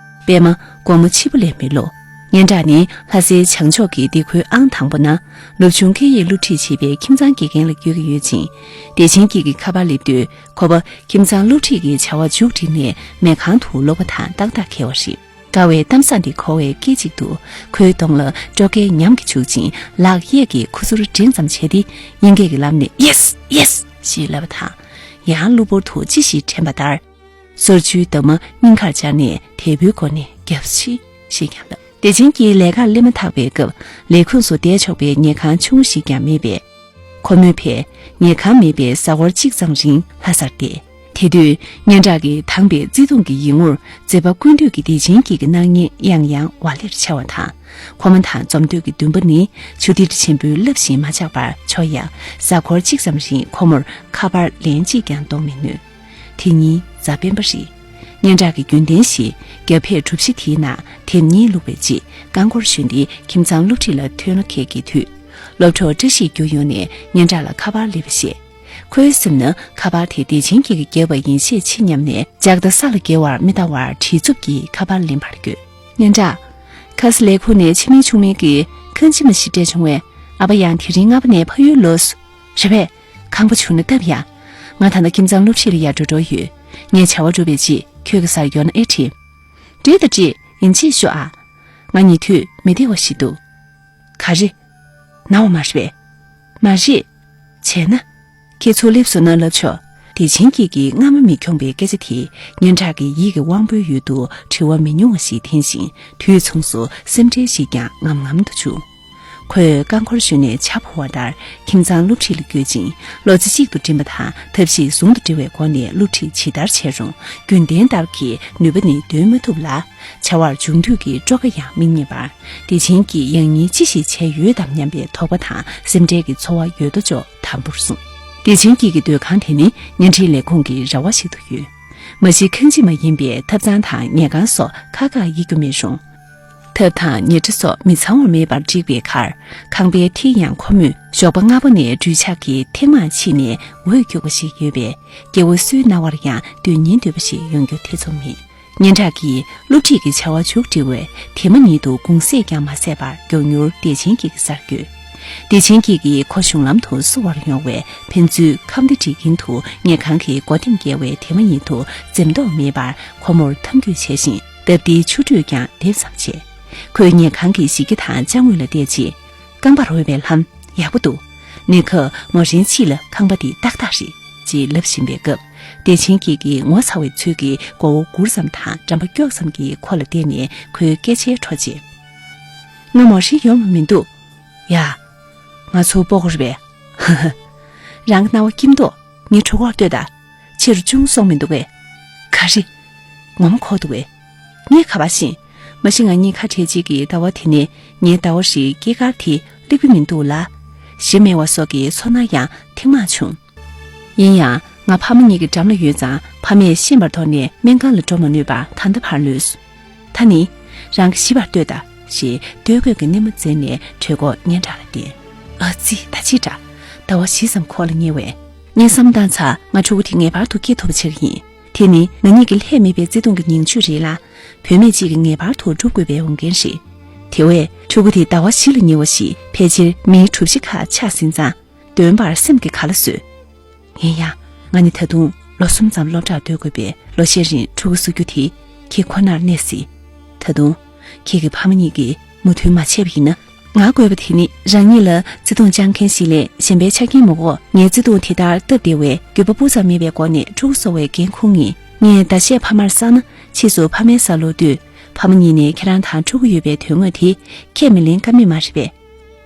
པད་མ་སྒོར་མོ་ཕྱི་པོ་ལས་མི་ལོ། སྙན་གྲགས་ནི་ལྷ་སའི་བྱང་ཕྱོགས་ཀྱི་སྡེ་ཁུལ་ཨང་དང་པོ་ན་སློབ་ཆུང་སྐད་ཡིག་སློབ་ཁྲིད་བྱེད་པའི་ཁྱིམ་ཚང་དགེ་རྒན་ལ་བསྐྱོད་ཀྱི་ཡོད་ཅིང་། བདེ་ཆེན་སྐྱིད་ཀྱི་ཁ་པར་སླེབས་དུས་ཁོ་པ་ཁྱིམ་ཚང་སློབ་ཁྲིད་ཀྱི་བྱ་བ་མཇུག་བསྒྲིལ་ནས་མལ་ཁང་དུ་ལོག་པ་དང་ཏག་ཏག་འཁེལ་བ་རེད། དགའ་བའི་གཏམ་བཟང་འདི་གོ་བའི་སྐད་ཅིག་ཏུ་ཁོའི་གདོང་ལ་སྤྲོ་སྐྱིད་ཉམས་ཀྱིས་བྱུག་ཅིང་ལག་གཡས་ཀྱིས་ཁུ་ཚུར་འགྲེང་ཙམ་བྱས་ཏེ་དབྱིན་སྐད་ཀྱི་ལམ་ནས་Yes! Yes! ཞེས་ལབ་པ་དང་། ཡང་གློ་བུར་དུ་ཅི་ཞིག་དྲན་པ་ལྟར། སོར་ཆུའི་འདབ་མ་སྙིང་ཁར་སྦྱར་ནས་དལ་བུའི་སྒོ་ནས་རྒྱབ་ཕྱི་ཞེས་ཀྱང་ལབ། བདེ་ཆེན་གྱིས་ལས་ཀར་སླེབས་མ་ཐག་པའི་སྐབས་ལས་ཁུངས་སུ་བསྡད་ཆོག་པའི་ཉལ་ཁང་ཆུང་ངུ་ཞིག་ཀྱང་མེད་པས། ཁོ་མོས་ཕར་ཉལ་ཁང་མེད་པའི་གཟའ་འཁོར་གཅིག་ཙམ་རིང་ལྷ་སར་བསྡད། དེ་དུས་སྙན་གྲགས་ཀྱིས་དྭངས་པའི་བརྩེ་དུང་གི་ཡིད་ངོར་མཛེས་པ་ཀུན་འདུས་ཀྱི་བདེ་ཆེན་སྐྱིད་ཀྱི་སྣང་བརྙན་ཡང་ཡང་ཝ་ལེར་འཆར་བ་དང་། ཁོ་མོ་དང་འཛོམས་འདོད་ཀྱི་འདུན་པ་ནི་ཆུ་གཏེར་ཆེན་པོའི་རླབས་བཞིན་མ་ཆག་པར་འཕྱོ་ཡ། གཟའ་འཁོར་གཅིག་ཙམ་རིང་ཁོ་མོར་ཁ་པར་ལན་གཅིག་ཀྱང་གཏོང་མི་ནུས། དེ་ཉིན་གཟའ་སྤེན་པ་རེད། སྙན་གྲགས་ཀྱི་རྒྱུན་ལྡན་ཞིག་རྒྱབ་ཕེབས་གྲུ་བཞི་དེའི་ནང་དེབ་གཉིས་བླུགས་པའི་རྗེས་རྐང་འཁོར་ཞོན་ཏེ་ཁྱིམ་ཚང་སློབ་ཁྲིད་ལ་ཐོན་ལོ་འཁེལ་གྱི་དུས། སློབ་གྲོགས་བཀྲ་ཤིས་རྒྱུགས་ཡོང་ནས་སྙན་གྲགས་ལ་ཁ་པར་སླེབས་པ་ཤེས། ཁོའི་སེམས་ན་ཁ་པར་དེ་བདེ་ཆེན་སྐྱིད་ཀྱིས་བརྒྱབ་པ་ཡིན་ཤས་ཆེ་སྙམ་ནས་ལྕགས་རྟ་ས་ལ་འགྱེལ་བར་མི་ལྟ་བར་གྲི་རྩུབ་ཀྱིས་ཁ་པར་ལེན་པར་བསྐྱོད། སྙན་གྲགས། ཁ་ས་ལས་ཁུངས་ནས་ཆེ་མིན་ཆུང་མིན་གྱི་ཁང་ཁྱིམ་ཞིག་སྤྲད་བྱུང་བས། ཨ་ཕ་ཡང་དེ་རིང་སྔ་པོ་ནས་ཕ་ཡུལ་ལོག་སོང་། རེད་པས། ཁང་པ་བྱུང་ན་སྟབས་ཡག་ང་ད་ལྟ་ཁྱིམ་ཚང་སློབ་ཁྲིད་ལ་ཡར་འགྲོ་འགྲོ་ཡོད། ངས་བྱ་བ་སྒྲུབ་པའི་རྗེས་ཁྱོད་ཀྱི་སར་ཡོང་ན་ཨེ་འགྲིག་འགྲིག་དང་འགྲིག་ཡིན་གཅིག་ཤོག་ཨ། ང་ཉེ་དུས་མི་བདེ་བ་ཞིག་འདུག་ག་རེ། ན་བ་མ་རེད་པས། མ་རེད། བྱས་ན། ཁྱེད་ཚུར་སླེབས་སོང་ན་ལབ་ཆོག་བདེ་ཆེན་སྐྱིད་ཀྱིས་སྔ་མ་མི་འཁྱོངས་པའི་སྐད་ཆ་དེས་སྙན་གྲགས་ཀྱི་ཡིད་ཀྱི་དབང་པོའི་ཡུལ་དུ་དྲི་བ་མི་ཉུང་བ་ཞིག་འཐེན་ཞིང་དུས་མཚུངས་སུ་སེམས་ཁྲལ་ཞིག་ཀྱང་ངམ་ངམ་དུ་བྱུང་། ཁོས་རྐང་འཁོར་ཞོན་ནས་བྱ་ཕོ་བ་ལྟར་ཁྱིམ་ཚང་སློབ་ཁྲིད་ལ་བསྐྱོད་ཅིང་ལོ་ཚིགས་གཅིག་ཏུ་འགྲིམ་པ་དང་ཐབས་ཤེས་ཟུང་དུ་འབྲེལ་བའི་སྒོ་ནས་སློབ་ཁྲིད་ཇི་ལྟར་བྱས་རུང་རྒྱུན་ལྡན་ལྟར་གྱི་ནུས་པ་ནི་འདོན་མ་ཐུབ་ལ། བྱ་བར་འབྱུང་འདོད་ཀྱི་སྤྲོ་དགའ་ཡང་མི་རྙེད་པར། བདེ་ཆེན་གྱིས་ཡང་སྙིང་ཅི་ཞིག་བྱས་ཡོད་དམ་སྙམ་པའི་དོགས་པ་དང་སེམས་ཁྲལ་གྱི་ཚོར་བ་ཡོད་དོ་ཅོག་དམ་པོར་བཟུང་། བདེ་ཆེན་སྐྱིད་ཀྱི་སྡོད་ཁང་དེ་ནི་བརྙན་འཕྲིན་ལས་ཁུངས་ཀྱི་ར་བ་ཞིག་ཏུ་ཡོད། མ་གཞི་ཁང་ཁྱིམ་མ་ཡིན་པས་ཐབ་ཚང་དང་ཉལ་ཁང་སོགས་ཁག་ཁག་དབྱེ་རྒྱུ་མེད་རུང་། ཐབ་དང་ཉལ་ཁྲི་སོགས་མི་ཚང་བ་མེད་པར་བསྒྲིགས་པའི་ཁར། ཁང་པའི་མཐིལ་ཡང་ཁོ་མོས་ཞོགས་པ་སྔ་པོ་ནས་འགྲུལ་ཆགས་ཀྱིས་ཐེངས་མང་ཕྱིན་ནས་འོད་སྐྱུག་པ་ཞིག་ཡོད་པས་སྐྱེ་བོ་སུའི་རྣ་བར་ཡང་ལྟོས་ཉན་འདོད་པ་ཞིག་ཡོང་རྒྱུ་ཐེ་ཚོམ་མེད། སྙན་གྲགས་ཀྱིས་སློབ་ཁྲིད་ཀྱི་བྱ་བ་མཇུག་སྒྲིལ་བས་དེ་མ་ཉིད་དུ་དགུང་ཟས་ཀྱང་མ་ཟས་པར་མགྱོགས་མྱུར་བདེ་ཆེན་སྐྱིད་ཀྱི་སར་བསྐྱོད། བདེ་ཆེན་སྐྱིད་ཀྱིས་ཁོ་གཞུང་ལམ་དུ་བསུ་བར་ཡོང་བས་ཕན་ཚུན་ཁམས་བདེ་འགྲིག་གིན་དུ་ཉལ་ཁང་གི་སྒོ་ཐེམ་བརྒལ་བས་དེ་མ་ཉིད་དུ་འཛེམ་དོགས་མེད་པར་ཁོ་མོར་འཐམ་འཁྱུད་བྱས་ཤིང་སྟབས་བདེའི་ཆུ་དྲོད་ཀྱང་འདེབས་ཙམ་བྱས། ཁོས་ཉལ་ཁང་གི་ཞིག་ཁ་དང་ཅ་དངོས་ལ་བལྟས་རྗེས། རྐང་པར་འོས་པའི་ལྷམ། ཡག་པོ་འདུག་གནས་སྐབས་མོ་རང་ཕྱི་ལ་ཁང་པ་འདི་ཏག་ཏག་རེད། ཅེས་ལབ་བཞིན་པའི་སྐབས། བདེ་ཆེན་སྐྱིད་ཀྱིས་ངོ་ཚ་བའི་ཚུལ་གྱིས་མགོ་བོ་སྒུར་ཙམ་དང་འགྲམ་པ་ཀྱོག་ཙམ་གྱིས་ཁོ་ལ་བལྟས་ནས་ཁོའི་སྐད་ཆའི་འཕྲོ་བཅད། ང་མོ་རང་ཡོང་བ་མི་འདུག་ཡ། ང་ཚོ་སྤོ་གོ་རེད་པས། ཧ་ཧ། རང་གི་རྣ་བ་སྐྱིད་མདོག་ངའི་གྲོད་ཁོག་ལྟོས་དང་། ཕྱི་རུ་ཅུང་སོང་མི་འདུག་གས། ག་རེ། ངོ་མ་ཁོག་འདུག་གས། ངས་ག་པར་ཤེས། མ་གཞི་ང་གཉིས་ཁ་བྲལ་རྗེས་ཀྱི་ཟླ་བ་དེ་ནས་ངའི་ཟླ་བ་རེའི་སྐྱེས་སྐར་དེ་སླེབས་ཀྱི་མི་འདུག་ལ། ཞེ་མེར་བ་སོགས་ཀྱི་ཚོར་སྣང་ཡང་ཐེངས་མང་བྱུང་། ཡིན་ཡང་ང་ཕ་མ་གཉིས་ཀྱི་འགྲམ་ལ་ཡོད་ཙང་ཕ་མས་ཤེས་པར་དོགས་ནས་སྨན་ཁང་ལ་འགྲོ་མ་ནུས་པར་ད་ལྟ་ཕར་ལུས་སོང་། ད་ནི། རང་གིས་ཞིབ་པར་ལྟོས་དང་ཞེས་ལྟོས་གོས་ཀྱི་སྣེ་མོ་འཛེགས་ནས་གྲོད་ཁོག་སྙན་གྲགས་ལ་བསྟན། ཨ་ཙི། ད་ཅི་འདྲ། ཟླ་བ་བཞི་ཙམ་ཁོག་ལ་ཉལ་བས། ངས་བསམ་བློ་བཏང་ཚར། ང་ཕྲུ་གུ་དེ་ངེས་པར་དུ་སྐྱེ་ཐུབ་པ་བྱེད་ཀྱི་ཡིན། དེ་ནི་ང་གཉིས་ཀྱི་ལྷད་མེད་པའི་བརྩེ་དུང་གི་ཉིང་བཅུད་རེད་ལ། བུད་མེད་ཅིག་གིས་ངེས་པར་དུ་སྒྲུབ་དགོས་པའི་འོས་འགན་རེད། དེ་བས་ཕྲུ་གུ་དེ་ཟླ་བ་བཞི་ལ་ཉལ་བ་ཞིག་ཕལ་ཆེར་མིའི་གྲུ་བཞི་ཁ་ཆགས་ཟིན་ཙང་། འདོན་པར་སེམས་ཀྱིས་ག་ལ་བཟོད། ཡིན་ཡང་། ང་ནི་ད་དུང་ལོ་གསུམ་ཙམ་སློབ་གྲྭར་སྡོད་དགོས་པས་ལོ་ཤས་རིང་ཕྲུ་གུ་བཟོ་རྒྱུ་དེ་ཁྱེད་ཁོ་ནར་གནས་སྲིད། ད་དུང་། ཁྱེད་ཀྱི་ཕ་མ་གཉིས་ཀྱིས་མོས་མཐུན་མ་བྱས་པ་ཡིན་ན། ང་དགོས་པ་དེ་ནི་རང་ཉིད་ལ་བརྩེ་དུང་བཅངས་མཁན་ཞིག་ལས་གཞན་པའི་ཆ་རྐྱེན་མི་དགོས། ངའི་བརྩེ་དུང་དེ་ལྟར་སྟབས་བདེ་བས་འགྱོད་པ་སྤུ་ཙམ་མེད་པའི་སྒོ་ནས་ཕྲུ་གུ་གསོ་བའི་འགན་འཁུར་ངེས། ངས་ཟླ་ཤས་ཕ་མར་བསགས་ན་ཕྱིས་སུ་ཕ་མའི་སར་ལོག་དུས་ཕ་མ་ཉིད་ནས་ཁྱེད་རང་དང་ཕྲུ་གུ་ཡོད་པའི་དོན་དངོས་དེ་ཁས་མི་ལེན་ཀ་མེད་མ་རེད་པས།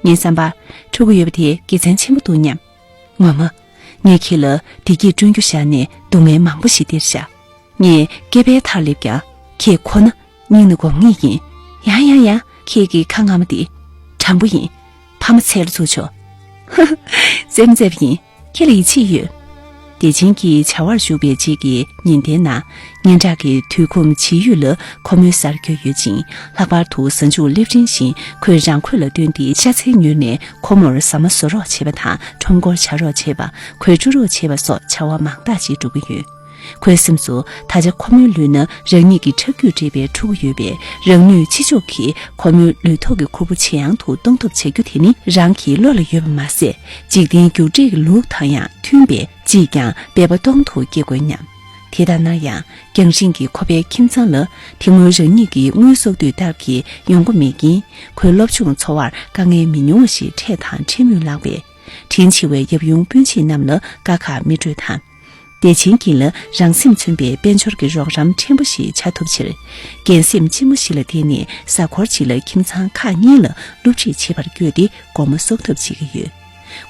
ངའི་བསམ་པར་ཕྲུ་གུ་ཡོད་པ་དེ་དགེ་མཚན་ཆེན་པོ་འདུག་སྙམ། ངོ་མ། ངས་ཁྱེད་ལ་བདེ་སྐྱིད་བསྐྲུན་རྒྱུ་བཞག་ནས་སྡུག་བསྔལ་མང་པོ་ཞིག་སྟེར་བཞག། ངས་སྐེད་པའི་མཐར་སླེབས་ཀྱང་ཁྱེད་ཁོ་ན་སྙིང་ནས་སྒོམ་ངེས་ཡིན། ཡང་ཡང་ཡང་ཁྱེད་ཀྱི་ཁ་རྔ་མ་དེ་དྲང་པོ་ཡིན། ཕ་མ་འཚལ་ལ་ཚུར་ཆོག་ཧ་ཧ། རྩེད་མོ་རྩེ་བ་ཡིན། ཁྱེད་ལ་ཡིད་ཆེས་ཡོད། བདེ་ཆེན་གྱི་བྱ་བར་ཞུགས་པའི་རྗེས་ཀྱི་ཉིན་དེའི་ནང་། སྙན་གྲགས་ཀྱི་དུས་ཁོམ་ཇི་ཡོད་ལ་ཁོ་མོའི་སར་བསྐྱོད་ཡོད་ཅིང་། ལྷག་པར་དུ་གཟའ་མཇུག་སླེབས་རིམ་བཞིན་ཁོས་རང་འཁོས་ལ་བསྟུན་ཏེ་ཤ་ཚལ་ཉོས་ནས་ཁོ་མོར་ཟ་མ་བཟོ་རོགས་བྱེད་པ་དང་ཁྲོམ་སྐོར་བྱ་རོགས་བྱེད་པ། གོས་བཀྲུ་རོགས་བྱེད་པ་སོགས་བྱ་བ་མང་དག་ཅིག་སྒྲུབ་ཀྱི་ཡོད། ཁོའི་སེམས་སུ་ད་ཆ་ཁོ་མོའི་ལུས་ན་རང་ཉིད་ཀྱི་ཁྲག་རྒྱུད་འདྲེས་པའི་ཕྲུ་གུ་ཡོད་པས། རང་ནུས་ཅི་ལྕོགས་ཀྱིས་ཁོ་མོའི་ལུས་ཐོག་གི་ཁུར་པོ་ཇེ་ཡང་དུ་གཏོང་ཐབས་བྱ་རྒྱུ་དེ་ནི་རང་གི་བློ་ལ་ཡོད་པ་མ་ཟད། འཇིག་རྟེན་རྒྱུ་འབྲས་ཀྱི་ལུགས་དང་ཡང་མཐུན་པས་ཅིས་ཀྱང་འབད་པ་གཏོང་དུ་བསྐྱེད་དགོས་སྙམ། དེ་ལྟར་ན་ཡང་རྒྱང་རིང་གི་ཁོ་པའི་ཁྱིམ་ཚང་ལ་དེ་སྔོན་རང་ཉིད་ཀྱིས་དངུལ་གསོག་དུས་ལྟར་གྱི་ཡོང་སྒོ་མེད་རྐྱེན། ཁོའི་སློབ་སྦྱོང་འཚོ་བར་དཀའ་ངལ་མི་ཉུང་བ་ཞིག་འཕྲད་དང་འཕྲད་མུས་ལགས་པས། དྲིན་ཆེ་བའི་ཡབ་ཡུམ་སྤུན་མཆེད་རྣམས་ལ་དཀའ་ཁག་མི་སྤྲོད་དང་། བདེ་ཆེན་གྱིས་ལ་རང་སེམས་མཚོན་པའི་དཔལ་འབྱོར་གྱི་རོགས་རམ་ཕྲན་བུ་ཞིག་བྱ་ཐུབ་ཕྱིར། རྒན་སེམས་ལྕི་མོ་ཞིག་ལ་བརྟེན་ནས་གཟའ་འཁོར་གཅིག་ལ་ཁྱིམ་ཚང་ཁག་གཉིས་ལ་སློབ་ཁྲིད་བྱེད་པར་བསྐྱོད་དེ་སྒོར་མོ་གསོག་ཐབས་བྱེད་ཀྱི་ཡོད།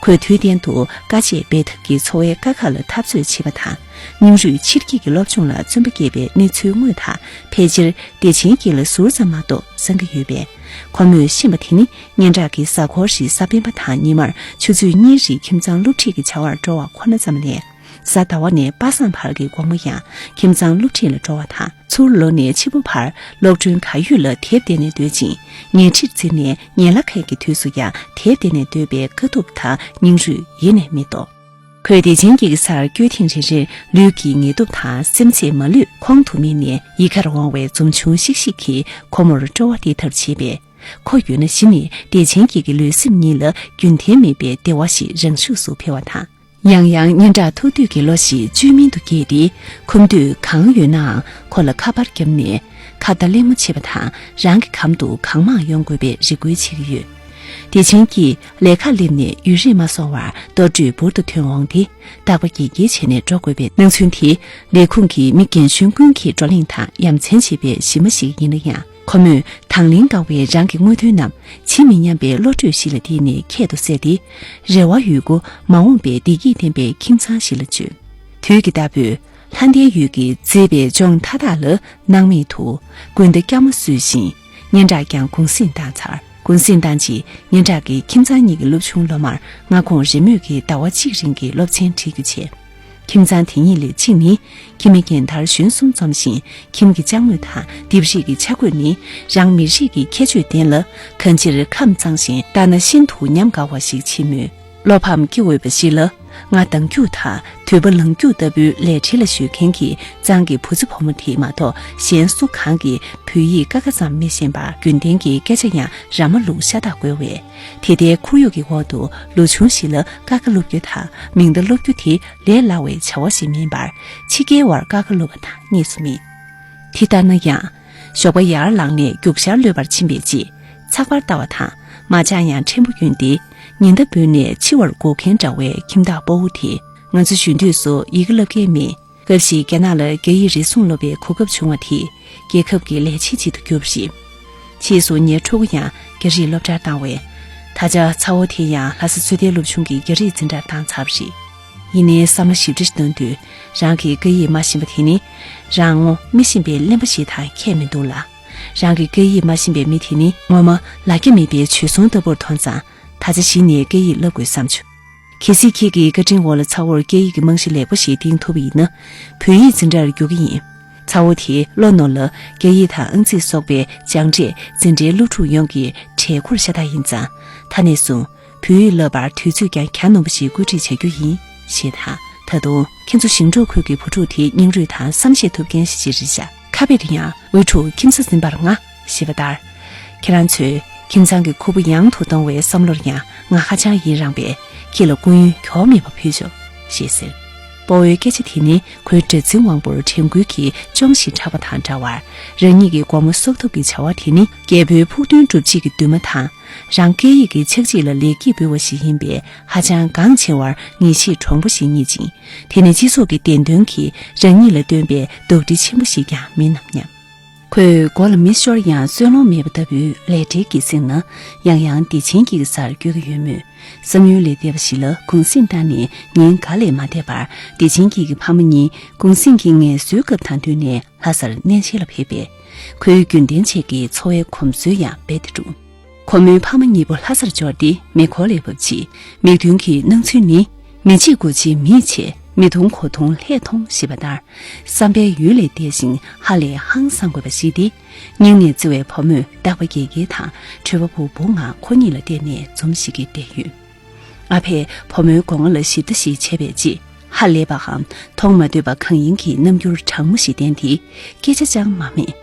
ཁོས་དུས་གཏན་དུ་དཀའ་སྤྱད་འབད་འཐབ་ཀྱིས་འཚོ་བའི་དཀའ་ཁག་ལ་འཐབ་རྩོད་བྱེད་པ་དང་། སྙིང་རུས་ཆེར་བསྐྱེད་ཀྱིས་སློབ་སྦྱོང་ལ་བརྩོན་པ་བསྐྱེད་པའི་གནས་ཚུལ་དངོས་དག་ཕལ་ཆེར་བདེ་ཆེན་གྱིས་ལ་ཟུར་ཙམ་མ་གཏོགས་གསང་གི་ཡོད་པས། ཁོ་མོས་ཤེས་པ་དེ་ནི་སྙན་གྲགས་ཀྱི་གཟའ་འཁོར་བཞིའི་གཟའ་སྤེན་པ་དང་ཉི་མར་ཆུ་ཚོད་གཉིས་རིང་ཁྱིམ་ཚང་སློབ་ཁྲིད་ཀྱི་བྱ་བར་འགྲོ་བ་ཁོ་ན་ཙམ་ལས། གཟའ་ཟླ་བ་ནས་པ་སངས་བར་གྱི་དགོང་མོ་ཡང་ཁྱིམ་ཚང་སློབ་ཁྲིད་ལ་འགྲོ་བ་དང་། ཚུར་ལོག་ནས་ཕྱི་པོ་བར་གློག་སྒྲོན་གར་ཡོད་ལ་དེབ་བལྟས་ནས་སྡོད་ཅིང་ཉལ་ཁྲིར་འཛེགས་ནས་ཉལ་ལ་ཁད་ཀྱི་དུས་སུ་ཡང་དེབ་བལྟས་ནས་སྡོད་པའི་དཀའ་ཐུབ་དང་སྙིང་རུས་ཡེ་ནས་མི་རྟོགས། ཁོས་བདེ་ཆེན་གྱི་སར་བསྐྱོད་ཐེངས་རེ་རེར་ལུས་ཀྱི་ངལ་དུབ་དང་སེམས་ཚེགས་མ་ལུས་ཁོང་དུ་མིད་ནས་ཡིད་ཁར་འོང་བའི་འཛུམ་ཆུང་ཤིག་ཤིག་གིས་ཁོ་མོར་སྤྲོ་བ་སྟེར་ཐབས་བྱེད་པས། ཁོ་ཡོད་ན་གཞི་ནས་བདེ་ཆེན་གྱི་གི་ལུས་སེམས་གཉིས་ལ་རྒྱུན་ལྡན་མེད་པའི་བདེ་བ་ཞིག་རང་ཤུགས་སུ་འཕེལ་བ་དང་། ཡང་ཡང་སྙན་གྲགས་ཐུག་དུས་ཀྱི་བློ་ཞིག་བཅོས་མིན་དུ་སྐྱེས་ཏེ། ཁོམ་དུས་གང་ཡོད་ནའང་ཁོ་ལ་ཁ་པར་བརྒྱབ་ནས་ཁ་བརྡ་གླེང་མོ་བྱེད་པ་དང་། རང་གི་གམ་དུ་གང་མང་ཡོང་དགོས་པའི་རེ་སྐུལ་བྱེད་ཀྱི་ཡོད། བདེ་ཆེན་གྱིས་ལས་ཀར་སླེབས་ནས་ཡུན་རིང་མ་སོང་བར་གཏོར་འགྲུས་འབུར་དུ་ཐོན་འོང་སྟེ། རྟག་པ་གིར་གིར་བྱས་ནས་འགྲོ་དགོས་པའི་སྣང་ཚུལ་དེས་ལས་ཁུངས་ཀྱི་མི་རྒན་གཞོན་ཀུན་གྱི་བགྲོ་གླེང་དང་ཡ་མཚན་བྱེད་པའི་གཞི་མ་ཞིག་ཡིན་ན་ཡང་། ཁོ་མོས་དང་ལེན་དཀའ་བའི་རང་གི་དངོས་དོན་རྣམས་ཇི་མི་སྙམ་པའི་བློ་གྲོས་ཤིག་ལ་བརྟེན་ནས་ཁྱད་དུ་བསད་དེ། རེ་བ་ཡོད་རྒུ་མ་འོངས་པའི་བདེ་སྐྱིད་ལྡན་པའི་ཁྱིམ་ཚང་ཞིག་ལ་བཅོལ། དུས་ཀྱི་ལྟ་བུས་ལྷ་ལྡན་འོད་ཀྱིས་མཛེས་པའི་ལྗོངས་མཐའ་དག་ལ་སྣང་མེད་དུ་དགུན་ཟླ་སྐྱ་མོ་བསུས་ཤིང་། སྙན་གྲགས་ཀྱང་གུང་གསེང་བཏང་ཚར། གུང་གསེང་བཏང་རྗེས་སྙན་གྲགས་ཀྱིས་ཁྱིམ་ཚང་གཉིས་ཀྱི་སློབ་ཆུང་སློབ་མར་སྔ་དགོང་རེས་མོས་ཀྱིས་ཟླ་བ་གཅིག་རིང་གི་སློབ་ཚན་ཁྲིད་རྒྱུ་བྱས། ཁྱིམ་ཚང་དེ་གཉིས་ལས་གཅིག་ནི་ཁྱིམ་མི་རྒན་དར་གཞོན་གསུམ་འཛོམས་ཤིང་ཁྱིམ་གྱི་ཅ་དངོས་དང་ལྡེབས་རིས་ཀྱི་ཆ་བགོས་ནི་རང་མི་རིགས་ཀྱི་ཁྱད་ཆོས་ལྡན་ལ། གང་ཕྱིར་ཁམས་གཙང་ཞིང་ལྟ་ན་ཤིན་ཏུ་ཉམས་དགའ་བ་ཞིག་མཆིས་མོད། བློ་ཕམ་སྐྱེ་འོས་པ་ཞིག་ལ། ང་འདང་རྒྱུག་དང་དུད་པ་ལངས་རྒྱུག་ལྟ་བུའི་ལས་བྲེལ་ལ་གཞོལ་མཁན་གྱི་གཙང་གི་བུ་ཚ་བུ་མོ་དེ་མ་གཏོགས་གཞན་སུ་གང་གིས་བོད་ཡིག་ཀ་ཁ་ཙམ་མི་ཤེས་པར་རྒྱུན་ལྡན་གྱི་སྐད་ཆ་ཡང་ར་མ་ལུག་ཤ་སྟག་རྒོལ་བས། དེ་ལྟའི་ཁོར་ཡུག་གི་འོག་ཏུ་ལོ་ཆུང་ཞིག་ལ་ཀ་ཁ་སློབ་རྒྱུ་དང་མིང་བརྡ་སློབ་རྒྱུ་དེ་ལས་སླ་བའི་བྱ་བ་ཞིག་མིན་པར་ཕྱི་རྒྱལ་བར་ཀ་ཁ་སློབ་པ་དང་གཉིས་སུ་མེད། དེ་ལྟར་ན་ཡང་། ཞོགས་པ་ཡར་ལངས་ནས་རྒྱུག་ཤར་གློད་པར་ཕྱིན་པའི་རྗེས། ཚགས་པར་ལྟ་བ་དང་མ་ཇ་ཡང་ཕྲན་བུ་གྱོན་ཏེ། ཉི་ཟླ་བུད་ནས་འཆི་བར་སྒུག་མཁན་འདྲ་བའི་ཁྱིམ་བདག་དཔའ་བོ་དེས་ང་ཚོ་གཞོན་དུས་སུ་ཡི་གེ་བསླབ་མཁན་མེད། སྐབས་ཤིག་རྒྱ་ནག་ལ་རྒྱ་ཡིག་རེ་ཟུང་སློབ་པའི་གོ་སྐབས་བྱུང་བ་དེས་རྒྱལ་ཁབ་ཀྱི་ལས་བྱེད་ཅིག་ཏུ་གྱུར་པ་རེད། ཕྱིས་སུ་ངའི་ཕྲུ་གུ་ཡང་རྒྱ་རིགས་སློབ་གྲྭར་བཏང་བས། ད་ཆ་ཚ་བོ་དེ་ཡང་ལྷ་ས་ཚོད་ལྟའི་སློབ་ཆུང་གི་རྒྱ་རིགས་འཛིན་གྲྭར་བཏང་ཚར་བ་རེད། ཡིན་ནའི་བསམ་བློ་ཞིབ་ཕྲ་ཞིག་བཏོན་དུས། རང་གིས་སྐད་ཡིག་མ་ཤེས་པ་དེ་ནི། རང་ངོ་མི་ཤེས་པའི་གླེན་པ་ཞིག་དང་ཁྱད་མི་འདུག་ལ། རང་གིས་སྐད་ཡིག་མ་ཤེས་པའི་མི་དེ་ནི་ངོ་མ་ལ་རྒྱ་མེད་པའི་བྱོལ་སོང་ལྟ་བུར་མཐོང་ཙང་། ད་ཆ་གཞི་ནས་སྐད་ཡིག་བསླབ་དགོས་བསམ་བྱུང་། གལ་སྲིད་ཁྱེད་ཀྱི་བཀའ་དྲིན་འོག་ལ་ཚ་བོར་སྐད་ཡིག་གི་རྨང་གཞི་ལེགས་པོ་ཞིག་འདིང་ཐུབ་པ་ཡིན་ན། བོད་ཡིག་འཛིན་གྲྭར་རྒྱུག་གི་ཡིན། ཚ་བོ་དེའི་བློ་ནང་ལ་རྒྱ་ཡིག་དང་ཨང་རྩིས་སོགས་པའི་སྦྱངས་འབྲས་འཛིན་གྲྭའི་སློབ་ཕྲུག་ཡོངས་ཀྱི་གྲས་འཁོར་ཤ་སྟག་ཡིན་ཙང་། ད་ནས་བཟུང་བོད་ཡིག་བསླབ་པར་དུས་ཚོད་ཀྱང་གྱ་ནོམ་པ་ཞིག་བཀོད་སྒྲིག་བྱ་རྒྱུ་ཡིན། ཞེས་དང་། ད་དུང་ཁྱེད་ཚོ་ཞིང་འབྲོག་ཁུལ་གྱི་བུ་ཕྲུག་དེའི་སྙིང་རུས་དང་བསམ་ཤེས་ཐུབ་མཁན་ཞིག་རེད་ཤག་ཁ་དཔེར་ཡང་འུ་ཕྲུག་ཁྱིམ་ས་ཟིན་པར་ང་ཞེས་པ་ལྟར། ཁྱེད་རང་ཚོས་ཁྱིམ་ཚང་གི་ཁུར་པོ་ཡང་དུ་གཏོང་བའི་བསམ་བློར་ཡང་ང་ཧ་ཅང་ཡི་རངས་པས། ཁྱེད་ལ་སྐུ་ཡོན་གྱོང་མེད་པ་ཕུལ་ཆོག་ཞེས་ཟེར། སྤོ་བོའི་སྐད་ཆ་དེ་ནི་ཁོའི་དགྲ་འཛིན་དབང་པོར་དྲན་སྐུལ་གྱི་ཅོང་ཞིག་གྲགས་པ་དང་འདྲ་བར། རང་ཉིད་ཀྱི་སྒོར་མོ་གསོག་ཐབས་ཀྱི་བྱ་བ་དེ་ནི་རྒྱལ་པོའི་ཕུགས་འདུན་སྒྲུབ་བྱེད་ཀྱི་འདུན་མ་དང་། རང་སྐད་ཡིག་གི་ཕྱག་རྗེས་ལ་ལེགས་སྐྱེས་འབུལ་བ་ཞིག་ཡིན་པས། ཧ་ཅང་འགངས་ཆེ་བར་ངེས་ཤེས་དྲོང་པོ་ཞིག་རྙེད་ཅིང་། དེ་ནི་སྤྱི་ཚོགས་ཀྱི་བདེན་དོན་གྱིས་རང་ཉིད་ལ་བཏོན་པའི་རྡོག་ཁྲེས་ཆེན་པོ་ཞིག་ཀྱང་མིན་ནམ་སྙམ། ཁོས་མགོ་ལ་མེ་ཤོར་ཡང་གསོན་ལོང་མེད་པ་ལྟ་བུའི་ལས་བྲེལ་གྱི་གསེང་ན། ཡང་ཡང་བདེ་ཆེན་སྐྱིད་ཀྱི་སར་བསྐྱོད་ཀྱི་ཡོད་མོད། བསམ་ཡུལ་ལས་འདས་པ་ཞིག་ལ་གུང་སེང་བཏང་ནས་ཉིན་འགའ་ལས་མ་འདས་པར། བདེ་ཆེན་སྐྱིད་ཀྱི་ཕ་མ་གཉིས་གུང་སེང་གི་ངལ་གསོའི་སྐབས་དང་བསྟུན་ནས་ལྷ་སར་གནས་མཇལ་ལ་ཕེབས་པས། ཁོའི་རྒྱུན་ལྡན་བྱེད་ཀྱི་འཚོ་བའི་གོམས་སྲོལ་ཡང་རྦད་དེ་གྲུབ། ཁོ་མོའི་ཕ་མ་གཉིས་པོ་ལྷ་སར་འབྱོར་ཏེ་མེ་འཁོར་ལས་བབས་རྗེས། མིག་མདུན་གྱི་སྣང་ཚུལ་ནི། མི་འཇིགས་དགུ་བྱེད་མིས་བྱེད། མི་མཐོང་དགུ་མཐོང་ལྷས་མཐོང་ཞེས་པ་ལྟར། བསམ་པའི་ཡུལ་ལས་འདས་ཤིང་ཧ་ལས་ཧང་སང་དགོས་པ་ཞིག་སྟེ། སྙིང་ནས་བརྩེ་བའི་བུ་མོས་རྟག་པ་དགེ་རྒྱལ་དང་གྲོད་པ་བུ་བུ་ང་ཁོ་གཉིས་ལ་བལྟས་ནས་འཛུམ་ཞིག་གིས་བསྡད་ཡོད། ཨ་ཕས་བུ་མོའི་སྒོ་ང་ལ་ཞིབ་ལྟ་ཞིག་བྱས་པའི་རྗེས། ཧ་ལས་པའམ་མཐོང་མ་འདོད་པ་གང་ཡིན་གྱི་རྣམ་འགྱུར་གྲང་མོ་ཞིག་བསྟན་ཏེ། སྐད་ཆ་ཅང་མ་སྨྲས།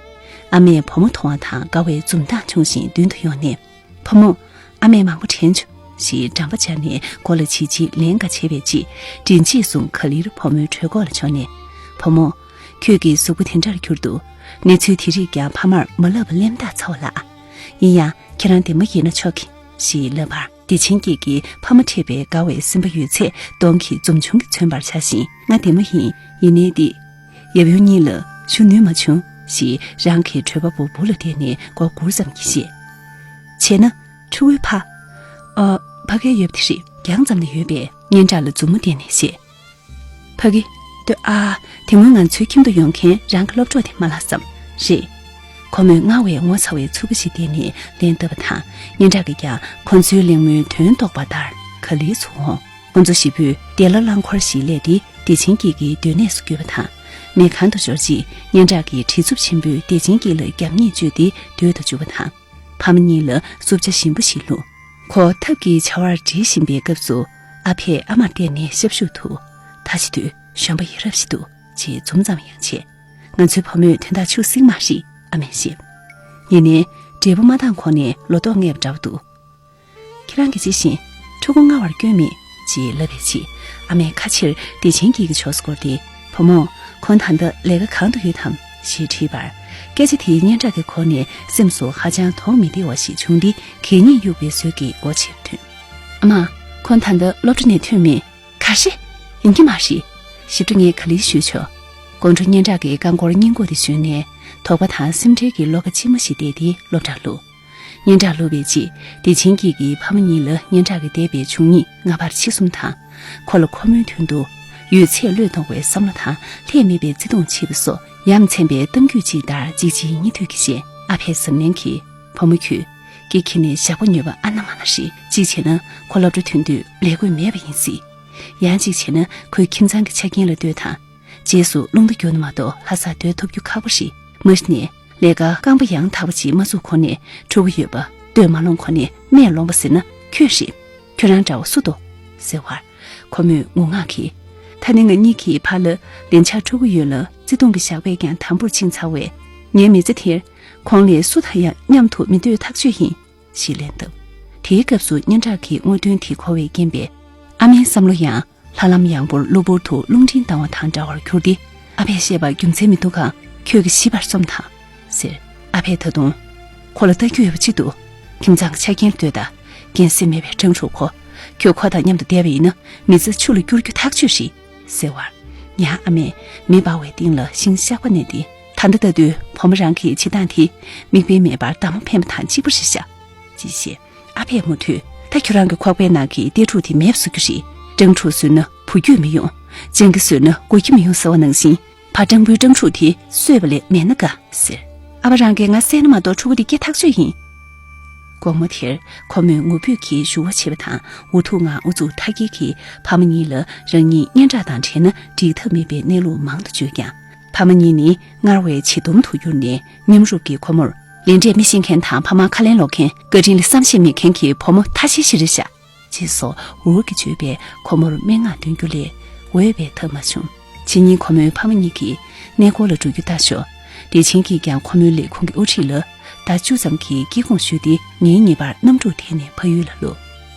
ཨ་མས་བུ་མོ་མཐོང་བ་དང་དགའ་བའི་འཛུམ་མདངས་ཕྱུང་བཞིན་མདུན་དུ་ཡོང་ནས། བུ་མོ། ཨ་མས་མང་པོ་དྲན་བྱུང་། ཞེས་འགྲམ་པ་སྦྱར་ནས་མགོ་ལ་བྱིལ་བྱིལ་ལན་འགའ་བྱས་པའི་རྗེས། མགྲིན་གཅིག་བཟུང་ག་ལེར་བུ་མོའི་གྲོད་ཁོག་ལ་ཕྱོགས་ནས། བུ་མོ། ཁྱོད་ཀྱི་གཟུགས་པོ་དེ་འདྲར་གྱུར་འདུག། གནས་ཚུལ་དེ་རིགས་ཀྱང་ཕ་མར་མ་ལབ་པ་སླེམ་ཐག་ཚ་བ་ལགས། ཡིན་ཡང་ཁྱེད་རང་བདེ་མོ་ཡིན་ན་ཆོག་གི། ཞེས་ལབ་པར། བདེ་ཆེན་སྐྱིད་ཀྱིས་ཕ་མ་ཁྲེལ་བའི་དགའ་བའི་སེམས་པ་ཡོད་ཚད་གདོང་གི་འཛུམ་ཆུང་གིས་མཚོན་པར་བྱ་ཞིང་། ང་བདེ་མོ་ཡིན། ཡིན་ནའི་འདི། ཡབ་ཡུམ་གཉིས་ལ་ཞུ་ནུས་མ་བྱུང་། ཞེས་རང་གི་གྲོད་པ་སྦུབ་སྦུབ་ལ་བལྟས་ནས་མགོ་སྒུར་ཙམ་གྱིས་བཤད། བྱས་ན། ཕྲུ་གུའི་ཕ། ཨ། ཕ་གིར་ཡོད་པ་དེ་རེད། རྒྱང་ཙམ་ན་ཡོད་པས་སྙན་གྲགས་ལ་མཛུབ་མོ་བསྟན་ནས་བཤད། ཕ་གི། ལྟོས་ཨ། དེ་སྔོན་ང་ཚོའི་ཁྱིམ་དུ་ཡོང་མཁན་རང་གི་སློབ་གྲོགས་དེ་མ་ལགས་སམ། རེད། ཁོ་མོས་སྔར་བས་ངོ་ཚ་བའི་ཚུར་པ་ཞིག་བསྟན་ནས་ལན་བཏབ་པ་དང་། སྙན་གྲགས་ཀྱིས་ཀྱང་ཁོ་ཚོའི་གླེང་མོལ་དོན་རྟོགས་པ་ལྟར་ག་ལེར་ཚུར་འོང་། ཁོ་ཚོ་བཞི་པོས་བདེ་ལ་རླངས་འཁོར་ཞིག་གླས་ཏེ་བདེ་ཆེན་སྐྱིད་ཀྱི་སྡོད་གནས་སུ་བསྐྱོད་པ་དང་། མེ་ཁང་དུ་འབྱོར་རྗེས་སྙན་གྲགས་ཀྱིས་བྲེལ་འཚུབ་ཆེན་པོས་བདེ་ཆེན་སྐྱིད་ལ་རྒྱབ་གཉིས་བཅོལ་ཏེ་སྡོད་དུ་བཅུག་པ་དང་། ཕ་མ་གཉིས་ལ་བསྲུབས་ཇ་ཞིམ་པོ་ཞིག་བླུགས། ཁོ་ཐབས་ཀྱི་བྱ་བར་བྲེལ་བཞིན་པའི་སྐབས་སུ། ཨ་ཕས་ཨ་མར་བལྟས་ནས་ཤབ་ཤུབ་ཏུ། ད་བྱེད་དུས་གཞོན་པ་ཡ་རབས་ཤིག་འདུག། ཅེས་འཛུམ་ཙམ་ཡང་བྱས། ང་ཚོའི་བུ་མོས་དོན་དག་ཆུག་སྲིད་མ་རེད། ཨ་མས་བཤད། ཡིན་ནའི། འབྲས་བུ་མ་འདང་གོང་ནས་ལོ་ཏོག་རྔས་པ་འདྲ་བོ་འདུག། ཁྱེད་རང་གིས་ཅི་བཞིན་ཕྲུ་གུ་སྔ་བར་སྐྱོན་མེད། ཅེས་ལབ་པའི་རྗེས། ཨ་མས་ཁ་ཕྱིར་བདེ་ཆེན་སྐྱིད་ཀྱི་ཕྱོགས་སུ་བསྐོར་ཏེ། བུ་མོ། ཁོང་ད་ལྟ་ལས་ཀ་གང་དུ་ཡོད་དམ། ཞེས་དྲིས་པར། སྐད་ཆ་དེའི་སྙན་གྲགས་ཀྱི་གོ་ནས་སེམས་སུ་ཧ་ཅང་དོགས་མི་བདེ་བ་ཞིག་བྱུང་སྟེ་གད་སྙིགས་གཡུག་པའི་ཟོལ་གྱིས་སྒོ་ཕྱིར་ཐོན། ཨ་མ། ཁོང་ད་ལྟ་སློབ་གྲྭ་ནས་ཐོན་མེད། ག་རེ། ཡིན་གྱི་མ་རེད། ཞིབ་ཕྲ་ངས་ག་ལེར་ཞུས་ཆོག། དགོང་དྲོ་སྙན་གྲགས་ཀྱིས་རྐང་འཁོར་སྙིང་ཁོག་དེ་ཞོན་ནས་དོགས་པ་དང་སེམས་ཁྲལ་གྱི་བློ་ཁ་ལྕི་མོ་ཞིག་བསྡད་དེ་སློབ་གྲྭར་ལྷུང་། སྙན་གྲགས་ལྷུང་བའི་རྗེས་བདེ་ཆེན་སྐྱིད་ཀྱི་ཕ་མ་གཉིས་ལ་སྙན་གྲགས་ཀྱིས་འདས་པའི་བྱུང་ཉེས་སྔ་བར་ཕྱི་གསུམ་དང་། ཁོ་ལ་ཁོ་མོའི་དོན་དུ་ཡོད་ཚད་བློས་གཏོང་བའི་བསམ་བློ་དང་ལྷད་མེད་པའི་བརྩེ་དུང་མཆིས་པ་སོགས་ཡ་མཚན་པའི་གཏམ་རྒྱུད་ཅིག་ལྟར་གཅིག་རྗེས་གཉིས་མཐུད་ཀྱིས་བཤད། ཨ་ཕས་གཟབ་ནན་གྱིས། བུ་མོ་ཁྱོད། ཀྱེ་ཁྱེད་ནི་ཞག་པོ་ཉོས་པ་ཨ་ན་མ་ན་རེད། གཅིག་བྱས་ན་ཁོ་སློབ་གྲྭ་ཐོན་དུས་ལས་བགོས་མེད་པ་ཡིན་སྲིད། ཡང་གཅིག་བྱས་ན་ཁོའི་ཁྱིམ་ཚང་གི་ཆ་རྐྱེན་ལ་ལྟོས་དང་། རྗེས་སུ་རླུང་རྟ་རྒྱུག་ན་མ་གཏོགས་ལྷ་སར་སྡོད་ཐུབ་རྒྱུ་ཁག་པོ་རེད། མ་གཞི་ནས་ལས་ཀ་རྐང་པ་ཡང་དག་པ་ཅིག་མ་བཙུགས་གོང་ནས་ཕྲུ་གུ་ཡོད་པ་སྟོད་མ་ལོངས་གོང་ནས་སྨད་ལོངས་པ་ཟེར་ན་ཁྱོད་རེད། ཁྱོད་རང་འདྲ་བོ་སུ་འདུག་ཟེར་བར། ཁོ་མོས་ངུ་ངག་གིས། ད་ནི་ང་གཉིས་ཀྱི་བར་ལ་ལན་ཆགས་ཕྲུ་གུ་ཡོད་ལ་བརྩེ་དུང་གི་ཞགས་པས་ཀྱང་དམ་པོར་བཅིངས་ཚར་བས། ངའི་མི་ཚེ་དེར་ཁོང་ལས་སུ་དང་ཡང་མཉམ་དུ་མི་སྡོད་ཐག་ཆོད་ཡིན། ཞེས་ལན་བཏབ། དེའི་སྐབས་སུ་སྙན་གྲགས་ཀྱི་དངོས་དོན་དེ་གོ་བའི་རྐྱེན་པས། ཨ་མའི་བསམ་བློ་ཡང་ལྷ་ལམ་ཡངས་པོར་གློ་བུར་དུ་རླུང་འཕྲིན་བཏང་བ་དང་འདྲ་བར་གྱུར་ཏེ། ཨ་ཕས་བཤད་པར་རྒྱུ་མཚན་མི་འདུག་གམ། ཁྱོད་ཀྱིས་ཞིབ་པར་རྩོམ་དང་། ཟེར། ཨ་ཕས་ད་དུང་། ཁོ་ལ་ལྟ་རྒྱུ་ཡོད་པ་ཅི་འདུག། ཁྱིམ་ཚང་གི་ཆ་རྐྱེན་ལ་ལྟོས་དང་། རྒན་གསོ་མེད་པའི་སྤྲང་ཕྲུག་ཁོ། ཁྱོད་ཁོ་དང་མཉམ་དུ་བསྡད་པ་ཡིན་ན་མི་ཚེ་ཆུ་ལ་སྐྱུར་རྒྱུ་ཐག་ཆོད་རེད། ཟེར་བར། ཡང་ཨ་མས་མེ་འབར་བའི་སྟེང་ལ་ཤིང་གཤགས་པ་མནན་ཏེ། ད་ལྟ་ལྟ་དུས་བུ་མོ་རང་གི་བྱེད་སྟངས་དེ་མིག་དཔེ་མེད་པར་འདབ་མ་འཕེན་པ་དང་གཅིག་པ་རེད་ཤག། ཅེས་བཤད། ཨ་ཕས་མུ་མཐུད། ད་ཁྱོད་རང་གི་ཁོག་པའི་ནང་གི་ལྟོས་ཕྲུག་དེ་མེད་པ་བཟོ་རྒྱུ་རེད། སྤྲང་ཕྲུག་གསོས་ན་བུ་རྒྱུད་མི་ཡོང་། སྤྱང་ཀི་གསོས་ན་སྒོ་ཁྱི་མི་ཡོང་ཟེར་བ་ནང་བཞིན། ཕ་སྤྲང་པོའི་སྤྲང་ཕྲུག་དེ་གསོས་པ་ལས་མེད་ན་དགའ་ཟེར། ཨ་ཕ་རང་གིས་ང་བསད་ན་མ་གཏོགས་ཕྲུ་གུ་དེ་སྐྱེ་ཐག་ཆོད་ཡིན། དགོང་མོ་དེར་ཁོ་མོས་ངུ་འབོད་ཀྱིས་ཞུ་བ་བྱས་པ་དང་འུ་ཐུག་ངང་ཨུ་ཚུགས་མཐའ་སྐྱེལ་གྱིས་ཕ་མ་གཉིས་ལ་རང་ཉིད་སྙན་གྲགས་དང་བྲལ་ན་འགྲིག་ཐབས་མེད་པའི་གནས་ལུགས་མང་དུ་བརྗོད་ཀྱང་། ཕ་མ་གཉིས་ནི་སྔར་བས་ཇེ་དུམ་དུ་གྱུར་ནས་མཉམ་རུབ་ཀྱིས་ཁོ་མོར། ལས་འབྲས་མི་ཤེས་མཁན་དང་ཕ་མར་ཁ་ལན་སློག་མཁན། བཀའ་དྲིན་ལ་བསམ་ཤེས་མེད་མཁན་གྱི་བུ་མོ་ཐ་ཤལ་ཞིག་རེད་ཤག། ཅེས་སོགས་འུར་གྱིས་བརྗོད་པས་ཁོ་མོར་སྨྲེ་ངག་འདོན་རྒྱུ་ལས་འོས་པའི་ཐབས་མ་བྱུང་། ཕྱི་ཉིན་ཁོ་མོའི་ཕ་མ་གཉིས་ཀྱིས་གནས་སྐོར་ལ་འགྲོ་རྒྱུ་ལྟ་ཞོག། བདེ་ཆེན་གྱིས་ཀྱང་ཁོ་མོའི་ལས་ཁུངས་ཀྱི་དབུ་ཁྲིད་ལ་ཟླ་བཅུ་ཙམ་གྱི་སྐྱེ་ཁུངས་ཞུས་ཏེ་ཉིན་གཉིས་པར་གནམ་གྲུར་འཐེན་ནས་ཕ་ཡུལ་ལ་ལོག།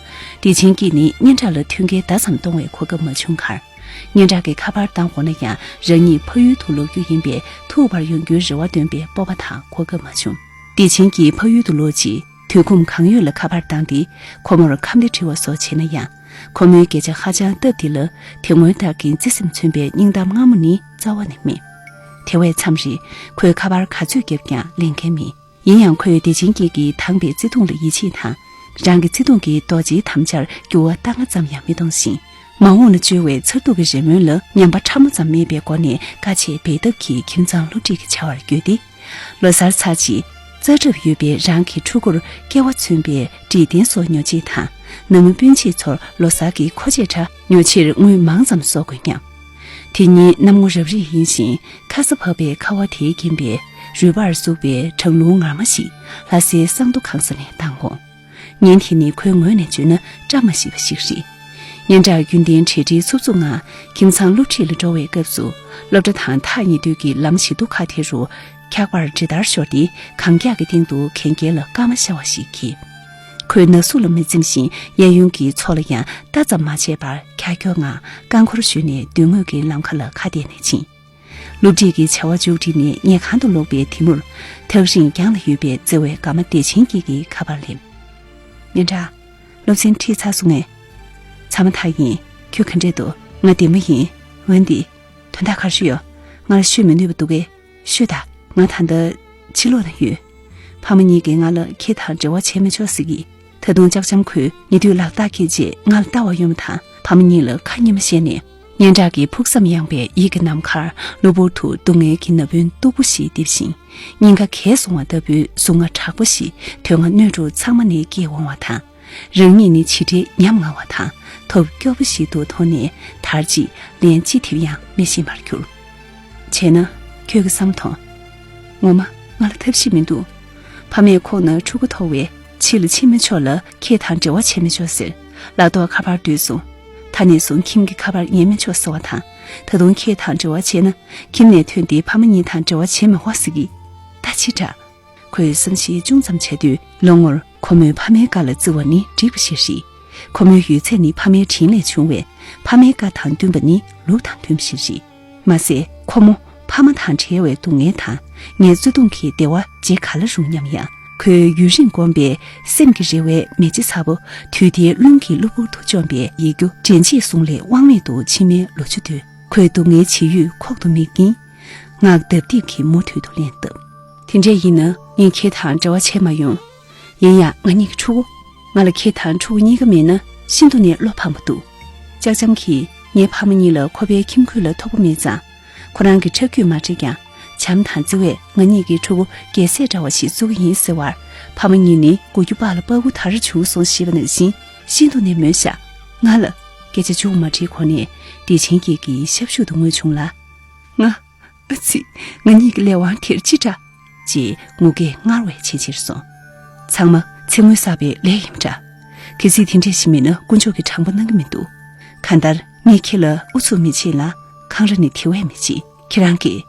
བདེ་ཆེན་གྱིས་ནི་སྙན་གྲགས་ལ་མཐུན་རྐྱེན་ཟླ་ཙམ་གཏོང་བའི་གོ་སྐབས་མ་བྱུང་ཁར། སྙན་གྲགས་ཀྱི་ཁ་པར་བཏང་འོང་ན་ཡང་རང་ཉིད་ཕ་ཡུལ་དུ་ལོག་རྒྱུ་ཡིན་པས་ཐུག་པར་ཡོང་རྒྱུའི་རེ་བ་འདོན་པའི་སྤོབས་པ་དང་གོ་སྐབས་མ་བྱུང་། བདེ་ཆེན་གྱིས་ཕ་ཡུལ་དུ་ལོག་རྗེས་དུས་ཁོམ་གང་ཡོད་ལ་ཁ་པར་བཏང་སྟེ་ཁོ་མོར་ཁམས་བདེ་དྲི་བ་སོགས་བྱས་ན་ཡང་། ཁོ་མོའི་སྐད་ཆ་ཧ་ཅང་སྟབས་བདེ་ལ་དེ་སྔོན་ལྟར་གྱི་བརྩེ་སེམས་མཚོན་པའི་སྙིང་གཏམ་སྔ་མོ་ནི་རྩ་བ་ནས་མེད། དེ་བས་མཚམས་རེ་ཁོས་ཁ་པར་ག་ཚོད་བརྒྱབ་ཀྱང་ལེན་མཁན་མེད། ཡིན་ཡང་ཁོས་བདེ་ཆེན་སྐྱིད་ཀྱིས་དྭངས་པའི་བརྩེ་དུང་ལ་ཡིད་ཆེས་དང་། རང་གི་བརྩེ་དུང་གི་རྡོ་རྗེའི་དམ་བཅར་འགྱུར་བ་ལྟ་ང་ཙམ་ཡང་མི་གཏོང་ཞིང་། མ་འོངས་ལ་བཅོལ་བའི་མཚར་སྡུག་གི་རེ་སྨོན་ལ་ཉམས་པ་ཕྲ་མོ་ཙམ་མེད་པའི་སྒོ་ནས་དཀའ་སྤྱད་འབད་འཐབ་ཀྱིས་ཁྱིམ་ཚང་སློབ་ཁྲིད་ཀྱི་བྱ་བར་བསྐྱོད་དེ། ལོ་གསར་ཚར་རྗེས་རྩ་གྲབས་ཡོད་པའི་རང་གི་ཕྲུ་གུར་སྐལ་བ་མཚོན་པའི་འབྲས་རྟེན་སོགས་ཉོ་ཆེད་དང་། ནང་མི་སྤུན་མཆེད་ཚོར་ལོ་གསར་གྱི་མཁོ་ཆས་འདྲ་ཉོ་ཕྱིར་དངུལ་མང་ཙམ་གསོག་དགོས་སྙམ། དེ་ཉིན་གནམ་ངོ་རབ་རིབ་ཡིན་ཞིང་ཁ་ས་བབས་པའི་ཁ་བ་དེས་བརྒྱན་པའི་རུས་པར་བཙུགས་པའི་གྲང་རླུང་ངར་མ་ཞིག་ལྷ་སའི་གསང་རྡོ་ཁང་ས་ནས་ལྡང་འོང་། ཉིན་དེ་ནི་ཁོའི་ངོས་ནས་བརྗོད་ན་བཀྲ་མ་ཤིས་པ་ཞིག་རེད། སྙན་གྲགས་རྒྱུན་ལྡན་གྲ་སྒྲིག་འཚུབ་འཚུབ་ངང་ཁྱིམ་ཚང་སློབ་ཁྲིད་ལ་འགྲོ་བའི་སྐབས་སུ། སློབ་གྲྭ་དང་ཐག་ཉེ་དུས་ཀྱི་ལམ་བཞི་མདོ་ཁ་དེ་རུ་འཁྱག་པར་ཇི་ལྟར་ཤོར་ཏེ་གངས་འཁྱག་གི་སྟེང་དུ་གན་རྐྱལ་ལ་སྐར་མ་ཤར་བ་ཞིག་འཁྱིལ། ཁོས་ན་ཟུག་ལ་མི་འཛེམ་ཞིང་གཡས་གཡོན་གྱི་མཚོ་ལ་ཡང་ལྟ་ཙམ་མ་བྱས་པར་འཁྱག་ཁྱོག་ངང་རྐང་འཁོར་གཞོན་ནས་མདུན་ངོས་ཀྱི་ལམ་ཁ་ལ་ཁ་གཏད་ནས་ཕྱིན། སློབ་ཁྲིད་ཀྱི་བྱ་བ་མཇུག་སྒྲིལ་ནས་ཉལ་ཁང་དུ་ལོག་པའི་དེ་མུར། ཐག་རིང་རྒྱང་ལ་ཡོད་པའི་བརྩེ་བའི་དགའ་མ་བདེ་ཆེན་སྐྱིད་ཀྱི་ཁ་པར་སླེབས། སྙན་གྲགས། སློབ་ཚན་ཁྲིད་ཚར་སོང་ངས། ཚང་མ་མཐའ་ཡིན། ཁྱོད་ག་འདྲས་འདུག་ང་བདེ་མོ་ཡིན། འོན་ཏེ། དོན་དག་ག་རེ་ཡོད། ང་ལ་ཤོད་མི་ནུས་པ་འདུག་གས། ཤོད་དང་། ང་ད་ལྟ་ཕྱི་ལོགས་ན་ཡོད། ཕ་མ་གཉིས་ཀྱིས་ང་ལ་ཁྱེད་དང་འབྲེལ་བ་བྱེད་མི་ཆོག་ཟེར་གི། ད་དུང་ལྕགས་འཇམ་ཁོས་ཉེ་དུས་ལག་རྟགས་འཁྱེར་རྗེས་ང་ལ་ལྟ་བར་ཡོང་བ་དང་ཕ་མ་གཉིས་ལ་ཁ་གཉིས་མ་བཤད་ནས། སྙན་གྲགས་ཀྱི་ཕུགས་བསམ་ཡངས་པའི་ཡིད་ཀྱི་ནམ་མཁར་གློ་བུར་དུ་སྡུག་བསྔལ་གྱི་ན་བུན་སྟུག་པོ་ཞིག་རྡིབ་ཤིང་། སྙིང་ག་གས་སོང་བ་ལྟ་བུའི་ཟུག་རྔུ་དྲག་པོ་ཞིག་དོན་ལྔ་སྣོད་དྲུག་ཚང་མ་ནས་སྐྱེས་འོང་བ་དང་། རང་ཉིད་ནི་ཇི་འདྲའི་ཉམ་ང་བ་དང་ཐོབ་སྐྱོ་པོ་ཞིག་ཏུ་མཐོང་ནས་དར་ཅིག་ལན་ཅི་ཐེབས་ཡང་མི་ཤེས་པར་གྱུར། བྱས་ན་ཁྱོད་ཀྱི་བསམ་མཐོང་། ངོ་མ་ང་ལ་ཐབས་ཤེས་མི་འདུག་ཕ་མས་ཁོག་ན་ཕྲུ་གུ་མཐོ་བས་ཕྱི་ལ་ཕྱིན་མི་ཆོག་ལ་ཁྱེད་དང་འབྲེལ་བ་བྱེད་མི་ཆོག་ཟེར། ལག་ཐོག་ཁ་པར་བསྡུས་སོང་། ད་ནས་བཟུང་ཁྱིམ་གྱི་ཁ་པར་ཉན་མི་ཆོག་ཟེར་བ་དང་། ད་དུང་ཁྱེད་དང་འབྲེལ་བ་བྱས་ན་ཁྱིམ་ནས་ཐོན་ཏེ་ཕ་མ་གཉིས་དང་འབྲེལ་བ་བྱེད་མི་དགོས་ཟེར་གི། ད་ཅི་དྲག་ཁོས་བསམ་གཞིག་ཅུང་ཙམ་བྱས་དུས་ལོ་ངོར་ཁོ་མོས་ཕ་མའི་བཀའ་ལ་བརྩི་བ་ནི་འགྲིག་པ་ཞིག་རེད། ཁོ་མོའི་ཡོད་ཚད་ནི་ཕ་མའི་དྲིན་ལས་བྱུང་བས་ཕ་མའི་བཀའ་དང་བསྟུན་པ་ནི་ལུགས་དང་མཐུན་པ་ཞིག་རེད། མ་ཟད་ཁོ་མོ་ཕ་མ་དང་བྲལ་བའི་སྡུག་བསྔལ་དང་ངལ་རྩོལ་གདུང་གི་བདེ་བ་བརྗེད་ག་ལ་རུང་སྙམ་ཡང་། ཁོའི་ཡུན་རིང་སྒོམ་པའི་སེམས་ཀྱི་རེ་བའི་མེ་ལྕེ་ཚ་པོ་དུས་མཐའི་རླུང་གིས་གློ་བུར་དུ་བཅོམ་པའི་ཡིད་སྐྱོ་དྲན་བརྗེད་ཟུང་ལས་དབང་མེད་དུ་མཆི་མའི་ལོ་ཆུ་བརྡོལ། ཁོའི་སྡུག་བསྔལ་བྱེད་ཡུལ་ཁོག་ཏུ་མིག་གིས་ངག་ལྡབ་ལྡིབ་ཀྱིས་མུ་མཐུད་དུ་ལན་བཏབ། དེ་འདྲས་ཡིན་ན་ངས་ཁྱེད་དང་འབྲེལ་བ་བྱེད་མ་ཡོང་། ཡིན་ཡང་ང་གཉིས་ཀྱི་ཕྲུ་གུ། ང་ལ་ཁྱེད་དང་ཕྲུ་གུ་གཉིས་ཀ་མེད་ན་ཤིན་ཏུ་ནས་བློ་ཕམ་པ་འདུག་ལྕགས་འཇམ་གྱིས་ངའི་ཕ་མ་གཉིས་ལ་ཁོ་པའི་ཁྱིམ་ཁུལ་ལ་ཐོགས་པ་མེད་ཙང་། ཁོ་རང་གི་ཁྲག་རྒྱུད་མ་འདྲེས་ཀྱང་། བྱམས་དང་བརྩེ་བས་ང་གཉིས་ཀྱི་ཕྲུ་གུ་རྒྱལ་སྲས་འདྲ་བ་ཞིག་བཙུགས་ཀྱི་ཡིན་ཟེར་བར། ཕ་མ་གཉིས་ནི་མགོ་རྒྱུ་པགས་ལ་པགས་ཀུ་དར་བྱུང་སོང་ཞེས་པ་ནང་བཞིན་ཤིན་ཏུ་ནས་མོས་ཤག་ང་ལ་སྐད་ཆ་མཇུག་མ་དྲིས་གོང་ནས་བདེ་ཆེན་སྐྱིད་ཀྱིས་ཤབ་ཤུབ་ཏུ་ངུས་བྱུང་ལ། ང་། ཨ་ཙི། ང་གཉིས་ཀྱི་ལས་དབང་དེར་ཅི་དྲག་ཅེས་ངུ་སྐད་སྔར་བས་ཇེ་ཆེར་སོང་། ཚང་མ་ཚེ་སྔོན་བསགས་པའི་ལས་ཡིན་པ་འདྲ། གལ་སྲིད་དེ་འདྲས་ཞིག་མིན་ན་དཀོན་མཆོག་གིས་དྲང་པོ་གནང་གི་མི་འདུག་གང་ལྟར་ངས་ཁྱེད་ལ་ཨུ་ཚུགས་མི་བྱེད་ལ་འཁང་ར་ནི་དེ་བས་མི་བྱེད། ཁྱེད་རང་གིས།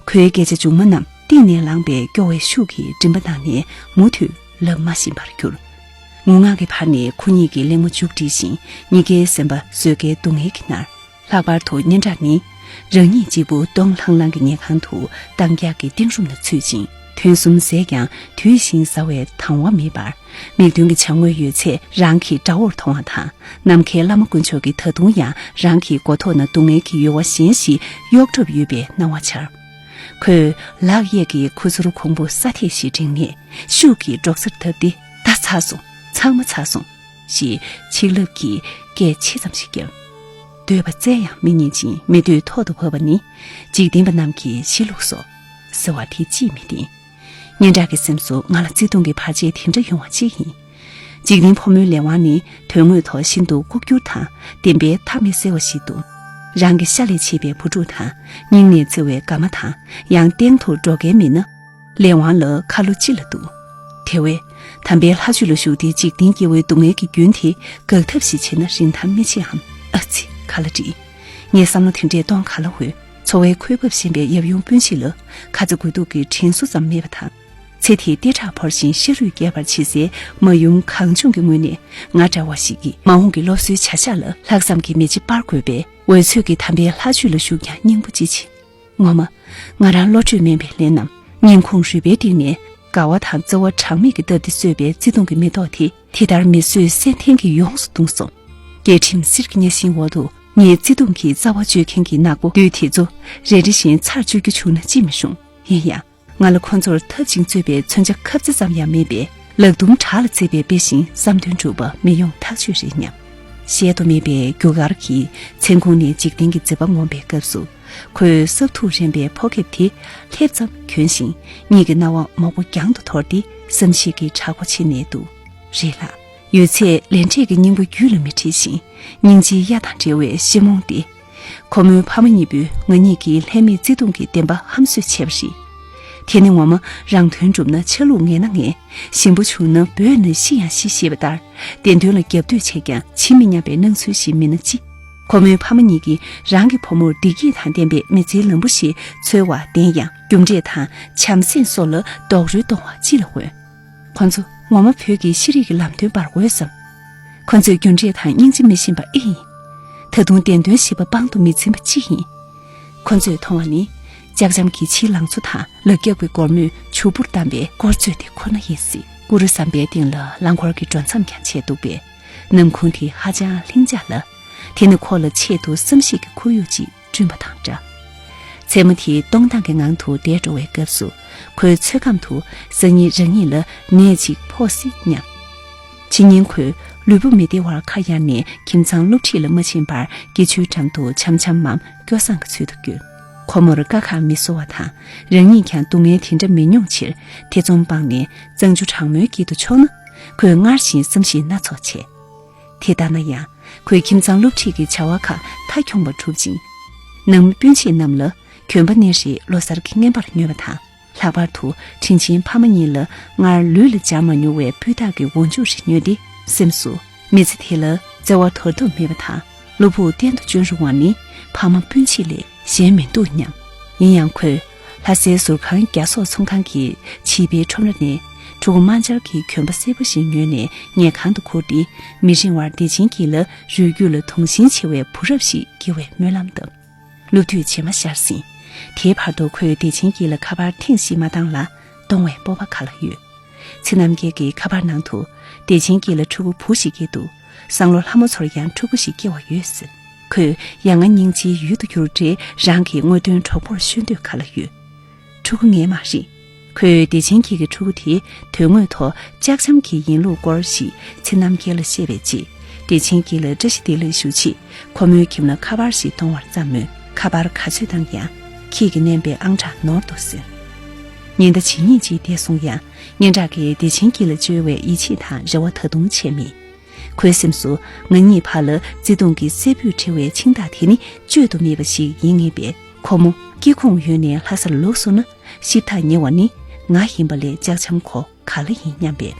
ཁོའི་སྐད་ཆ་མཇུག་མ་རྣམས་གཏིང་ནས་ལངས་པའི་སྐྱོ་བའི་ཤུགས་ཀྱིས་མགྲིན་པ་ནང་ནས་མུ་མཐུད་ལབ་མ་བཞིན་པར་གྱུར། ངུ་ངག་གི་བར་ནས་ཁོ་གཉིས་ཀྱི་གླེང་མོ་མཇུག་བསྒྲིལ་ཞིང་། གཉིས་ཀའི་སེམས་པ་བཟོད་དཀའི་སྡུག་བསྔལ་གྱིས་མནར། ལྷག་པར་དུ་སྙན་གྲགས་ནི། རང་ཉིད་གཅིག་པུ་སྟོང་ལྷང་ལྷང་གི་ཉལ་ཁང་དུ་གདངས་སྐྱག་གི་གཏིང་རུམ་ལ་ཚུད་ཅིང་། ཐུན་གསུམ་ཟས་ཀྱང་དུས་བཞིན་ཟ་བའི་དང་བ་མེད་པར། མིག་མདུན་གྱི་བྱ་དངོས་ཡོད་ཚད་རང་གིས་དགྲ་བོར་མཐོང་བ་དང་། ནམ་མཁའི་བླ་མ་དཀོན་མཆོག་གིས་ད་དུང་ཡང་རང་གི་མགོ་ཐོག་ན་སྡུག་བསྔལ་གྱི་ཡོལ་བ་གཞན་ཞིག་གཡོག་གྲབས་ཡོད་པའི་སྣང་བ་འཆར། ཁོས་ལག་གཡས་ཀྱི་ཁུ་ཚུར་གོང་བུ་སྲ་ཐལ་ཞིག་བསྒྲེངས་ནས་ཤུགས་ཀྱིས་འབྲོག་སར་བརྡབས་ཏེ། ད་ཚར་སོང་། ཚང་མ་ཚར་སོང་། ཞེས་ཆིག་ལབ་ཀྱིས་སྐད་ཆེ་ཙམ་ཞིག་བརྒྱབ། འདོད་པ་བཙལ་ཡང་མི་རྙེད་ཅིང་མི་འདོད་ཐོག་ཏུ་བབས་པ་ནི། འཇིག་རྟེན་པ་རྣམས་ཀྱིས་ཤི་ལུགས་སོ། ཟེར་བ་དེ་ཅིས་མི་བདེན། སྙན་གྲགས་ཀྱི་སེམས་སུ་ང་ལ་བརྩེ་དུང་གི་བར་ཆད་དེ་འདྲ་ཡོང་བ་ཅི་ཡིན། འཇིག་རྟེན་ཕོ་མོའི་ལས་དབང་ནི་དོན་དངོས་ཐོག་ཤིན་ཏུ་ལྐོག་གྱུར་དང་བདེན་པའི་མཐའ་མི་གསལ་བ་ཞིག་འདུག་རང་གི་ཤ་ལས་ཆད་པའི་བུ་ཕྲུག་དང་སྙིང་ནས་བརྩེ་བའི་དགའ་མ་དང་ཡང་གཏན་དུ་འགྲོགས་མཁན་མིན་ན། ལས་དབང་ལ་ཁ་ལོ་ཅི་ལ་འདུག་དེ་བས། དམ་པའི་ལྷ་ཆོས་ལ་ཞུགས་ཏེ་འཇིག་རྟེན་སྐྱེ་བོའི་སྡུག་བསྔལ་གྱི་རྒྱུན་དེ་འགག་ཐབས་ཤིག་བྱས་ན་རིན་ཐང་མི་ཆེའམ། ཨ་ཙི། ག་ལ་འགྲིག་ངས་བསམ་བློ་དེ་འདྲས་གཏོང་ག་ལ་འོས། འཚོ་བའི་འཁོས་བབས་ཞན་པའི་ཡབ་ཡུམ་སྤུན་མཆེད་ལ་ཁ་ཚ་དགོས་གཏུགས་ཀྱི་དྲིན་གཟོ་ཙམ་མེད་པ་དང་། ཚེ་དེའི་ལྟེ་ཁྲག་འཕོར་ཞིང་ཤ་རུས་རྒྱས་པར་བྱེད་སའི་མ་ཡུམ་གངས་ལྗོངས་ཀྱི་ངོས་ནས། ང་འདྲ་བ་ཞིག་གིས་མ་འོངས་ཀྱི་སློབ་གསོའི་བྱ་གཞག་ལ་ལྷག་བསམ་གྱི་མེ་ལྕེ་སྤར་དགོས་པས། འོལ་ཚོད་ཀྱི་དམ་པའི་ལྷ་ཆོས་ལ་ཞུགས་ཀྱང་སྙིང་པོ་ཅི་མཆིས། ངོ་མ། ང་རང་བློ་གྲོས་དམན་པའི་ལས་རྣམས་སྙིང་ཁུང་རུས་པའི་གཏིང་ནས་དགའ་བ་དང་བརྩེ་བ་གྲངས་མེད་ཀྱིས་བཏབ་སྟེ་གསོས་པའི་བརྩེ་དུང་གི་མེ་ཏོག་དེ། དེ་ལྟར་མི་བཟོད་སྲན་ཐེངས་ཀྱིས་ཡོངས་སུ་གདུངས་སོང་། རྒྱལ་ཁྲིམས་གསེར་གྱི་གཉའ་ཤིང་འོག་ཏུ། ངའི་བརྩེ་དུང་གི་རྩ་བ་གཅོད་མཁན་གྱི་ནག་པོ་བདུད་དེ་ཚོ་རེ་རེ་བཞིན་ཚར་གཅོད་རྒྱུ་བྱུང་ན་ཅི་མི་སྲུང་། ཡིན་ཡང་། ང་ལ་ཁོ་ཚོར་འཐབ་ཅིང་རྩོད་པའི་མཚོན་ཆ་ཁབ་རྩེ་ཙམ་ཡང་མེད་པས། ལག་རྡུམ་བྲག་ལ་བརྩེགས་པའི་དཔེ་བཞིན་བསམ་དོན་འགྲུབ་པ་མི་ཡོང་ཐག་ཆོད་རེད་སྙམ། གཞལ་དུ་མེད་པའི་རྒྱུ་སྐར་གྱི་མཚན་གུང་ནས་འཇིག་རྟེན་གྱི་མཛེས་པ་ངོམས་པའི་སྐབས་སུ། ཁོའི་སྲབ་མཐུག་རན་པའི་ཕོ་ཁེབས་དེ་ལྷེབ་ཙམ་གྱོན་ཞིང་། གཉིད་ཀྱི་སྣང་བ་མོག་པོ་རྒྱང་དུ་འཐོར་ཏེ་བསམ་གཞིག་གི་དྲག་པོ་ཕྱི་ནས་འདུག་རེད་ལགས། ཡོད་ཚད་ལས་འབྲས་ཀྱི་སྙིང་པོ་རྒྱུད་ལ་མི་འཁྲིད་ཞིང་། སྙིང་རྗེའི་གཡའ་དང་བྲལ་བའི་ཤེ་མོང་སྟེ། ཁོ་མོའི་ཕ་མ་གཉིས་པོས་ང་གཉིས་ཀྱི་ལྷད་མེད་བརྩེ་དུང་གི་བདེན་པ་ཧམ་བཟོས་བྱས་པ་རེད། དེ་ནི་ངོ་མ་རང་དོན་གྲུབ་ན་ཆ་ལུགས་ངན་ན་ངན། ཞིམ་པོ་བྱུང་ན་འབོད་ན་ཤི་ཡང་ཤི་ཞེས་པ་ལྟར། བདེན་དོན་ལ་རྒྱབ་གཏོད་བྱས་ཀྱང་ཇི་མི་སྙམ་པའི་སྣང་ཚུལ་ཞིག་མིན་ན་ཅི། ཁོ་མོའི་ཕ་མ་གཉིས་ཀྱིས་རང་གི་བུ་མོར་བདེ་སྐྱིད་དང་ལྡན་པའི་མི་ཚེའི་ལམ་བུ་ཞིག་འཚོལ་བར་བསྟན་ཡང་། རྒྱུ་འབྲས་དང་བྱམས་སེམས་སོགས་ལ་རྡོག་རོལ་གཏོང་བ་ཅི་ལ་འོས། ཁོ་ཚོ་ངོ་མ་བོད་ཀྱི་ཤེས་རིག་གི་ལམ་སྟོན་པར་འོས་སམ། ཁོ་ཚོས་རྒྱུ་འབྲས་དང་སྙིང་རྗེ་མི་ཤེས་པ་ཨེ་ཡིན། ད་དུང་བདེན་དོན་ཞེས་པ་པང་དུ་མི་འཛིན་པ་ཅི་ཡིན། ཁོ་ཚོས་མཐོང་བ་ནི། ལྕགས་འཇམ་གྱི་ཕྱིའི་ལང་ཚོ་དང་ལ་རྒྱབ་ཀྱི་སྒོར་མོས་ཕྱུག་པོར་བསྡམས་པའི་སྒོར་མཛོད་དེ་ཁོ་ན་ཡིན་སྲིད། ཀུ་རུ་ཟམ་པའི་སྟེང་ལ་རླངས་འཁོར་གྱི་འགྲོ་མཚམས་ཀྱང་ཆད་འདུག་པས། ནམ་གུང་དེ་ཧ་ཅང་ལྷིང་འཇགས་ལ། དེ་ནི་ཁོ་ལ་ཆེད་དུ་བསམ་གཞིག་གི་ཁོར་ཡུག་ཅིག་བསྐྲུན་པ་དང་འདྲ། མཚན་མོ་དེའི་སྟོང་ཐང་གི་ངང་དུ་འདས་འགྲོ་བའི་སྐབས་སུ། ཁོའི་ཚོད་སྐམ་དུ་སང་ཉིན་རང་ཉིད་ལ་ནད་ཅིག་ཕོག་སྲིད་སྙམ། ཕྱི་ཉིན་ཁོས་ལུས་པོ་མི་བདེ་བར་ཁ་གཡར་ནས་ཁྱིམ་ཚང་སློབ་ཁྲིད་ལ་མ་ཕྱིན་པར་སྐྱིད་ཆུའི་འགྲམ་དུ་འཆམ་འཆམ་མམ་སྐྱོ་སངས་ཀྱི་ཚུལ་དུ་བསྐྱོད། ཁོ་མོར་དཀའ་ཁག་མི་བཟོ་བ་དང་། རང་ཉིད་ཀྱང་སྡུག་བསྔལ་དེ་འདྲ་མི་མྱོང་ཕྱིར། ཐེ་ཚོམ་སྤངས་ནས་གཙང་ཆུ་གྲང་མོའི་དཀྱིལ་དུ་མཆོངས་ན། ཁོས་སྔར་བཞིན་བསམ་གཞིག་སྣ་ཚོགས་བྱས། དེ་ལྟར་ན་ཡང་། ཁོས་ཁྱིམ་ཚང་སློབ་ཁྲིད་ཀྱི་བྱ་བ་ཁག་མཐའ་འཁྱོངས་པ་གྲུབ་ཅིང་། ནང་མི་སྤུན་མཆེད་རྣམས་ལ་གྱོན་པ་སྣེ་རེ་ལོ་གསར་གྱི་རྔན་པར་ཉོས་པ་དང་། ལྷག་པར་དུ་དྲིན་ཆེན་ཕ་མ་གཉིས་ལ་སྔར་ལུས་ལ་སྦྱར་མ་མྱོང་བའི་སྤུས་དག་གི་འོག་འཇུག་རེ་ཉོས་ཏེ། སེམས་སུ། མི་ཚེ་དེ་ལ་བརྩེ་བ་དོར་ཐབས་མེད་པ་དང་། བློ་ཕུགས་བརྟན་དུ་བསྐྱོན་རུང་བ་ནི་ཕ་མ་སྤུན་མཆེད་ལས་གཞན་མི་འདུག་སྙམ། ཡིན་ཡང་ཁོས་ལྷ་སའི་ཟུར་ཁང་རྒྱ་སོག་ཚོང་ཁང་གི་བྱིས་པའི་ཁྲོམ་ར་ནས་ཕྲུ་གུ་དམར་འབྱར་གྱི་གྱོན་པ་སེར་པོ་ཞིག་ཉོས་ནས་ངས་གང་དུ་ཁུར་ཏེ། མི་རིང་བར་བདེ་ཆེན་སྐྱིད་ལ་རུས་རྒྱུད་ལ་དུང་ཞེན་ཆེ་བའི་བུ་རབས་ཤིག་སྐྱེ་བའི་སྨོན་ལམ་བཏབ། སློབ་དུས་རྗེས་མ་ཤར་ཟིན། དེའི་བར་དུ་ཁོས་བདེ་ཆེན་སྐྱིད་ལ་ཁ་པར་ཐེངས་ཤིག་མ་བཏང་ལ། གཏོང་བའི་སྤོབས་པ་ག་ལ་ཡོད། ཚེ་རྣམ་རྒྱལ་གྱི་ཁ་པར་ནང་དུ། བདེ་ཆེན་སྐྱིད་ལ་ཕྲུ་གུ་བུ་ཞིག་སྐྱེས་འདུག་སང་ལོ་ལྷ་མོ་ཚོར་ཡང་ཕྲུ་གུ་ཞིག་སྐྱེ་བ་ཡོད་ཟེར། ཁོས་ཡ་ང་སྙིང་རྗེའི་ཡུལ་དུ་གྱུར་འདྲའི་རང་གི་དངོས་དོན་གྲོགས་པོར་ཤོད་འདོད་ག་ལ་ཡོད། ཕྲུ་གུ་ངའི་མ་རེད། ཁོས་བདེ་ཆེན་སྐྱིད་ཀྱི་ཕྲུ་གུ་དེའི་དོན་དངོས་ཐོག་ལྕགས་འཇམ་གྱི་ཡིན་ལུགས་སྐོར་ཞིག་ཚེ་རྣམ་རྒྱལ་ལ་བཤད་པའི་རྗེས། བདེ་ཆེན་སྐྱིད་ལ་བཀྲ་ཤིས་བདེ་ལེགས་ཞུ་ཆེད། ཁོ་མོའི་ཁྱིམ་ལ་ཁ་པར་ཞིག་གཏོང་བར་བརྩམས་མོད། ཁ་པར་ག་ཚོད་བཏང་ཡང་། ཁྱེད་ཀྱིས་མནན་པའི་ཨང་གྲངས་ནོར་འདུག་ཟེར། ཉིན་ཟླ་ཇི་སྙེད་ཅིག་འདས་སོང་ཡང་། སྙན་གྲགས་ཀྱིས་བདེ་ཆེན་སྐྱིད་ལ་བཅོལ་བའི་ཡིད་ཆེས་དང་རེ་བ་ད་དུང་ཆད་མེད། ཁོའི་སེམས་སུ། ང་གཉིས་བར་ལ་བརྩེ་དུང་གི་སྲད་བུས་བྲི་བའི་འཆིང་ཐག་དེ་ནི་གཅོད་དུ་མེད་པ་ཞིག་ཡིན་ངེས་པས། ཁོ་མོ་སྐྱེ་ཁུངས་ཡུལ་ནས་ལྷ་སར་ལོག་སོང་ན། ཤི་ཐག་ཉེ་བ་ནི་ང་ཡིན་པ་ལས་ལྕགས་འཇམ་ཁོ་ག་ལ་ཡིན་སྙམ་པས།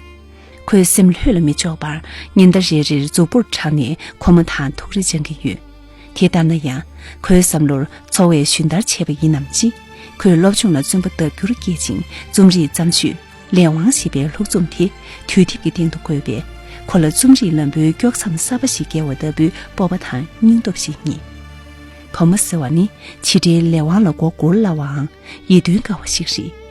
ཁོའི་སེམས་ལྷོད་ལ་མི་འཇོག་པར། ཉིན་ཟླ་རེ་རེར་གཟུགས་པོར་དྲངས་ནས་ཁོ་མོ་དང་ཐུག་རེ་སྦྱང་གིན་ཡོད། དེ་ལྟར་ན་ཡང་། ཁོའི་བསམ་བློར་འཚོ་བས་ཞུན་བརྡར་བྱས་པ་ཡིན་ནམ་ཅི། ཁོས་སློབ་སྦྱོང་ལ་བརྩོན་པ་ལྡབ་འགྱུར་བསྐྱེད་ཅིང་རྩོམ་རིག་བརྩམས་ཆོས། ལས་དབང་ཞེས་པའི་ལྷུག་རྩོམ་དེ་དུས་དེབ་ཀྱི་སྟེང་དུ་བཀོད་པས། ཁོ་ལ་རྩོམ་རིག་ལམ་བུའི་དཀྱོག་མཚམས་གསར་པ་ཞིག་བརྒལ་བ་ལྟ་བུའི་སྤོབས་པ་དང་སྙིང་སྟོབས་ཤིག་རྙེད། བུ་མོ་ཟེར་བ་ནི་བྱེད་འབྲེལ་ལས་དབང་ལ་མགོ་སྒུར་སླ་བའང་ཡིད་རྟོན་དཀའ་བ་ཞིག་རེད།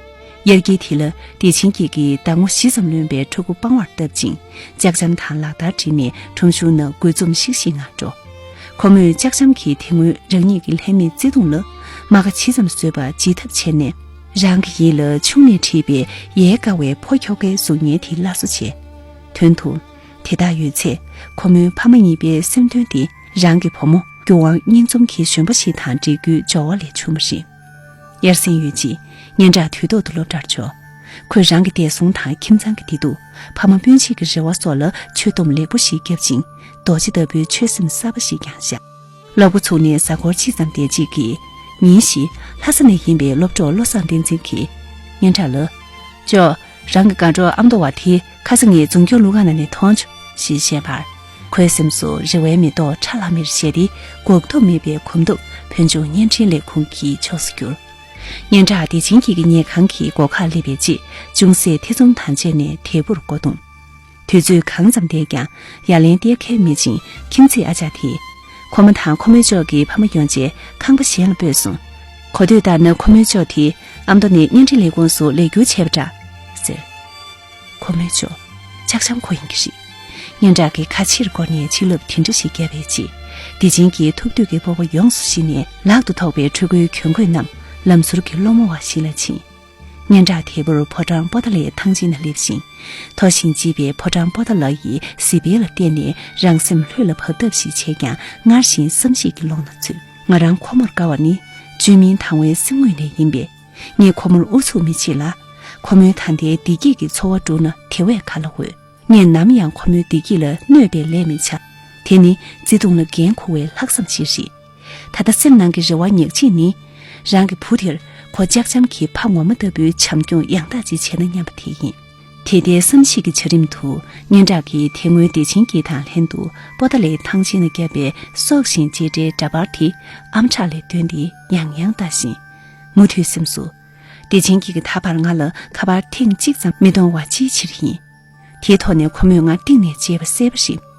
དབྱར་སྐྱིད་དེ་ལ་བདེ་ཆེན་སྐྱིད་ཀྱིས་ཟླ་ངོ་བཞི་ཙམ་ལོན་པའི་ཕྲུ་གུ་པང་བར་བཏབ་ཅིང་། ལྕགས་འཇམ་དང་ལག་བསྟར་བྲིས་ནས་ཁྲོམ་གཞུང་ནང་རྒོད་འཛུམ་ཤིག་ཤིག་ངང་འགྲོ། ཁོ་མོས་ལྕགས་འཇམ་གྱིས་དེ་སྔོན་རང་ཉིད་ཀྱི་ལྷད་མེད་བརྩེ་དུང་ལ་རྨ་ཁ་ཇི་ཙམ་བཟོས་པ་བརྗེད་ཐབས་བྱས་ནས། རང་གི་ཡིད་ལ་ཆུང་ནས་བྲིས་པའི་ཡལ་དཀའ་བའི་ཕོ་ཁྱོ་གའི་གཟུགས་བརྙན་དེ་སླར་གསོ་བྱས། དོན་དུ། དེ་དག་ཡོད་ཚད་ཁོ་མོའི་ཕ་མ་གཉིས་པའི་སེམས་དོན་དེ་རང་གི་བུ་མོ་རྒྱུ་དབང་གཉེན་འཛོམས་ཀྱི་གཞོན་པ་ཞིག་དང་འབྲེལ་རྒྱུའི་སྦྱོར་བ་ལས་བྱུང་བ་རེད། དབྱར་གསེང་ཡོལ་རྗེས་སྙན་གྲགས་དུས་ཐོག་ཏུ་ལོ་བཀྲར་འབྱོར། ཁོས་རང་གི་བདེ་སྲུང་དང་ཁྱིམ་ཚང་གི་བདེ་སྡུག་ཕ་མ་སྤུན་མཆེད་ཀྱི་རེ་བ་སོགས་ལ་ཆོད་སྡོམ་ལེགས་པོ་ཞིག་བརྒྱབ་ཅིང་རྡོ་རྗེ་ལྟ་བུའི་ཆོད་སེམས་གསར་པ་ཞིག་བསྐྱངས་བཞག་གློག་སྒོ་ཚུགས་ནས་གཟའ་འཁོར་གཅིག་ཙམ་བསྡད་རྗེས་ཀྱི་ཉིན་ཞིག་ལྷ་ས་ནས་ཡིན་པའི་སློབ་གྲོགས་བློ་བཟང་བསྟན་འཛིན་གྱིས་སྙན་གྲགས་ལ། ཅོ། རང་གི་དགའ་གྲོགས་ཨ་མདོ་བ་དེ་ཁ་སང་ངས་འཛུམ་སྐྱོ་གླུ་ཁང་ནང་ནས་མཐོང་བྱུང་ཞེས་བཤད་པར། ཁོའི་སེམས་སུ་རེ་བའི་མེ་ཏོག་ཁྲ་ལྷམ་མེར་བཞད་དེ་འགོག་ཐབས་མེད་པའི་གོམ་སྟབས་བོད་ལྗོངས་བརྙན་འཕྲིན་ལས་ཁུངས་ཀྱི་ཕྱོགས་སུ་བསྒྱུར། སྙན་གྲགས་བདེ་ཆེན་སྐྱིད་ཀྱི་ཉལ་ཁང་གི་སྒོ་ཁར་སླེབས་པའི་རྗེས། ཅུང་ཟད་ཐེ་ཚོམ་དང་བཅས་ནས་དལ་བུར་སྒོ་བརྡུངས། དུས་ཚོད་གང་ཙམ་བསྡད་ཀྱང་ཡ་ལན་སྟེར་མཁན་མེད་ཅིང་། ཁྱིམ་མཚེས་ཨ་ཅག་དེས། ཁོ་མོ་དང་ཁོ་མོའི་ཅོག་གི་ཕ་མ་ཡོང་རྗེས་ཁང་པ་གཞན་ལ་སྤོས་སོང་། གོ་ཐོས་ལྟར་ན། ཁོ་མོའི་ཅོག་དེས་ཨ་མདོ་ནས་བརྙན་འཕྲིན་ལས་ཁུངས་སུ་ལས་བསྒྱུར་བྱས་པ་འདྲ་ཟེར། ཁོ་མོའི་ཅོག་ཅག་ཅམ་ཁོ་ཡིན་གྱི་རེད། སྙན་གྲགས་ཀྱིས་ཁ་ཕྱིར་བསྐོར་ནས་ཕྱི་ལབ་དེ་འདྲ་ཞིག་བརྒྱབ་པའི་རྗེས། བདེ་ཆེན་གྱི་ཐུབ་དུས་ཀྱི་སྤོབས་པ་ཡོངས་སུ་ཞི་ནས། ལག་ཏུ་ཐོགས་པའི་ཕྲུ་གུའི་གྱོན་གོས་རྣམས་ལམ་ཟུར་གྱི་སློང་མོ་བ་ཞིག་ལ་བྱིན། སྙན་གྲགས་དལ་བུར་ཕོ་བྲང་པོ་ཏཱ་ལའི་ཐང་ཆེན་ལ་སླེབས་ཤིང་། མཐོ་ཞིང་ལྗིད་པའི་ཕོ་བྲང་པོ་ཏཱ་ལ་ཡི་ཟིལ་པ་ལ་བརྟེན་ནས་རང་སེམས་ལྷོད་ལ་བབས་ཐབས་ཤིག་བྱས་ཀྱང་། སྔར་བཞིན་བསམ་གཞིག་གི་ཀློང་ན་ཚུད། ང་རང་ཁོ་མོར་དགའ་བ་ནི། བཅོས་མིན་དང་བའི་སེམས་ངོས་ནས་ཡིན་པས། ངས་ཁོ་མོར་ཨུ་ཚུགས་མི་བྱེད་ལ། ཁོ་མོའི་ད་ལྟའི་བདེ་སྐྱིད་ཀྱི་འཚོ་བ་བསྒྲུབས་ན་དེ་བས་ག་ལ་འོས། ངས་ནམ་ཡང་ཁོ་མོའི་བདེ་སྐྱིད་ལ་གནོད་པའི་ལས་མི་བྱ། དེ་ནི་བརྩེ་དུང་ལ་འགན་འཁུར་བའི་ལྷག་བསམ་ཞིག་རེད། ད་ལྟ་སེམས་ནང་གི་རེ་བ་ཉག་གཅིག་ནི། རང་གི་བུ་དེར་ཁོ་ལྕགས་འཇམ་གྱི་ཕ་ངོ་མ་ལྟ་བུའི་བྱམས་སྐྱོང་ཡང་དག་ཅིག་བྱས་ན་སྙམ་པ་དེ་ཡིན། དེ་ལྟའི་བསམ་གཞིག་གི་བྱ་རིམ་དུ། སྙན་གྲགས་ཀྱིས་དེ་སྔོན་བདེ་ཆེན་སྐྱིད་དང་ལྷན་དུ་པོ་ཏཱ་ལའི་ཐང་ཆེན་ལ་བརྒྱབ་པའི་སྲོག་ཤིང་བྱེད་འདྲའི་འདྲ་པར་དེ་ཨམ་ཕྲག་ལས་བཏོན་ཏེ་ཡང་ཡང་ལྟ་ཞིང་། མུ་མཐུད་སེམས་སུ། བདེ་ཆེན་སྐྱིད་ཀྱིས་ད་བར་ང་ལ་ཁ་པར་ཐེངས་གཅིག་ཙམ་མི་གཏོང་བ་ཅིའི་ཕྱིར་ཡིན། དེའི་ཐོག་ནས་ཁོ་མོས་ང་གཏིང་ནས་གཅེས་པ་གསལ་པོ་རེད།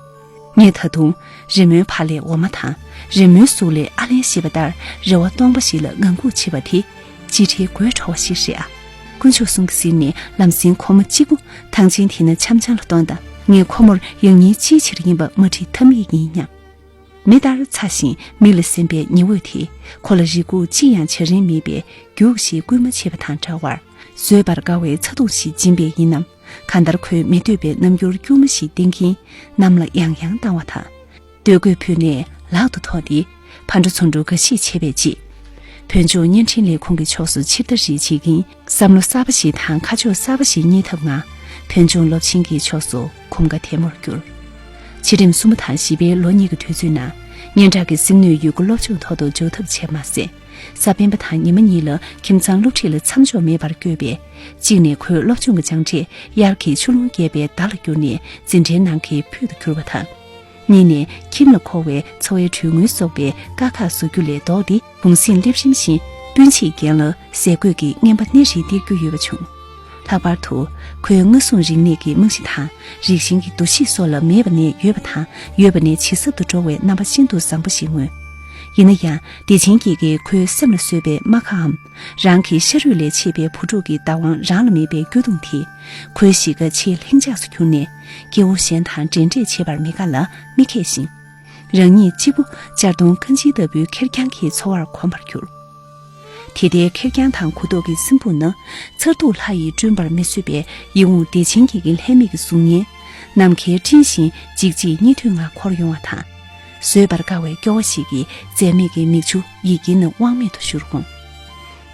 ངས་ད་དུང་རི་མོའི་ཕར་ལས་འོ་མ་དང་། རི་མོའི་ཟུར་ལས་ཨ་ལན་ཞེས་པ་ལྟར་རེ་བ་སྟོང་པ་ཞིག་ལ་ངང་སྒུག་བྱེད་པ་དེ་ཅི་འདྲའི་དགོད་བྲོ་བ་ཞིག་རེད་ཨ། དཀོན་མཆོག་གསུམ་གྱི་ཟིན་ནས་ལམ་སེང་ཁོ་མོ་གཅིག་པུ་ཐང་ཆེན་དེ་ན་འཆམ་འཆམ་ལ་གཏོང་དང་། ངས་ཁོ་མོར་ཡང་སྙིང་ཅིའི་ཕྱིར་ཡིན་པ་མ་དྲིས་ཐབས་མེད་ཡིན་སྙམ། མེ་ལྟར་ཚ་ཞིང་མིག་ལ་སེམས་པའི་ཉི་འོད་དེས་ཁོ་ལ་རེ་སྒུག་ཅི་ཡང་བྱ་རིན་མེད་པའི་རྒྱུགས་ཤིག་བསྐུལ་མ་བྱས་པ་དང་འདྲ་བར། བཟོད་པར་དཀའ་བའི་ཚ་གདུང་ཞིག་སྦྱིན་པས་ཡིན་ནམ། གང་ལྟར་ཁོས་མི་འདོད་པའི་རྣམ་འགྱུར་སྐྱུར་མོ་ཞིག་བསྟན་གྱིན་གནམ་ལ་ཡང་ཡང་བཏང་བ་དང་། སྟོད་གོས་ཕུད་ནས་ལག་ཏུ་ཐོགས་ཏེ་ཕར་འགྲོ་ཚུར་འགྲོ་འགའ་ཞིག་བྱས་པའི་རྗེས། བོད་ལྗོངས་བརྙན་འཕྲིན་ལས་ཁུངས་ཀྱི་ཕྱོགས་སུ་ཕྱིར་ལྟ་རེ་བྱེད་ཀྱིན། བསམ་བློ་གསར་པ་ཞིག་དང་ཁ་ཕྱོགས་གསར་པ་ཞིག་རྙེད་ཐབས་ངང་བོད་ལྗོངས་སློབ་ཆེན་གྱི་ཕྱོགས་སུ་གོམ་ཁ་དལ་མོར་བསྒྱུར། ཕྱི་རིམ་གསུམ་པ་དང་བཞི་པའི་ལོ་གཉིས་ཀྱི་དུས་ཚོད་ནང་། སྙན་གྲགས་ཀྱི་སེམས་ནུས་ཡོད་རྒུ་སློབ་སྦྱོང་ཐོག་ཏུ་འཇུག་ཐབས་བྱས་མ་ཟད། གཟའ་སྤེན་པ་དང་ཉི་མ་གཉིས་ལ་ཁྱིམ་ཚང་སློབ་ཁྲིད་ལ་མཚམས་འཇོག་མེད་པར་བསྐྱོད་པས། གཅིག་ནས་ཁོས་སློབ་སྦྱོང་གི་སྦྱང་འབྲས་དབྱར་གྱི་ཆུ་ཀླུང་རྒྱས་པའི་མདའ་ལ་གྱུར་ནས་འཛིན་གྲྭའི་ནང་གི་ཕུད་དུ་གྱུར་བ་དང་། གཉིས་ནས་ཁྱིམ་ལ་མཁོ་བའི་འཚོ་བའི་གྲོན་དངུལ་སོགས་པའི་དཀའ་ཁག་བཟོ་རྒྱུ་ལས་ལྡོག་སྟེ། གུང་གསེང་སླེབས་རིམ་བཞིན་སྤུན་མཆེད་རྒན་ལ་ཟས་གོས་ཀྱི་རྔན་པ་སྣེ་རེ་སྟེར་རྒྱུ་ཡོད་པ་བྱུང་། ལྷག་པར་དུ་ཁོའི་མངའ་ཟུང་རིག་གནས་ཀྱི་རྨང་གཞི་དང་། རིགས་ཞེན་གྱི་འདུ་ཤེས་སོགས་ལ་མེད་པ་ནས་ཡོད་པ་དང་། ཡོད་པ་ནས་ཇེ་ཟབ་ཏུ་འགྲོ་བའི་རྣམ་པ་ཤིན་ཏུ་བཟང་པོ་ཞིག་མངོན། ཡིན་ན་ཡང་། བདེ་ཆེན་སྐྱིད་ཀྱིས་ཁོའི་སེམས་ལ་བཟོས་པའི་རྨ་ཁའམ། རང་གི་ཤ་རུས་ལས་མཆེད་པའི་བུ་ཕྲུག་གི་བདག་དབང་རང་ལ་མེད་པའི་སྐྱོ་གདུང་དེས། ཁོའི་གཤིས་ཀ་ཆེས་ལྷིང་འཇགས་སུ་གྱུར་ནས། སྐྱེ་བོ་གཞན་དང་འབྲེལ་འདྲིས་བྱེད་པར་མི་དགའ་ལ་མི་མཁས་ཤིང་། རང་ཉིད་གཅིག་པུ་གཅར་རྡུང་རྐང་འཇིན་ལྟ་བུའི་ཁེར་རྐྱང་གི་འཚོ་བར་གོམས་པར་གྱུར། དེ་ལྟའི་ཁེར་རྐྱང་དང་གུ་དོག་གི་སེམས་ཁུང་ན། མཚར་སྡུག་ལྷ་ཡིས་བསྐྲུན་པར་མི་བཟོད་པའི་ཡིད་འོང་བདེ་ཆེན་སྐྱིད་ཀྱི་ལྷད་མེད་ཀྱི་གཟུགས་བརྙན། ནམ་མཁའི་སྤྲིན་བཞིན་འཇིགས་འཇིགས་གཉིད་དུས་ངང་འཁོར་ཡོང་བ་དང་། བཟོད་པར་དཀའ་བའི་སྐྱོ་བ་ཞིག་གིས་འཛད་མེད་ཀྱི་མིག་ཆུ་ཡིད་དཀྱིལ་ན་དབང་མེད་དུ་བཞུར་འོང་།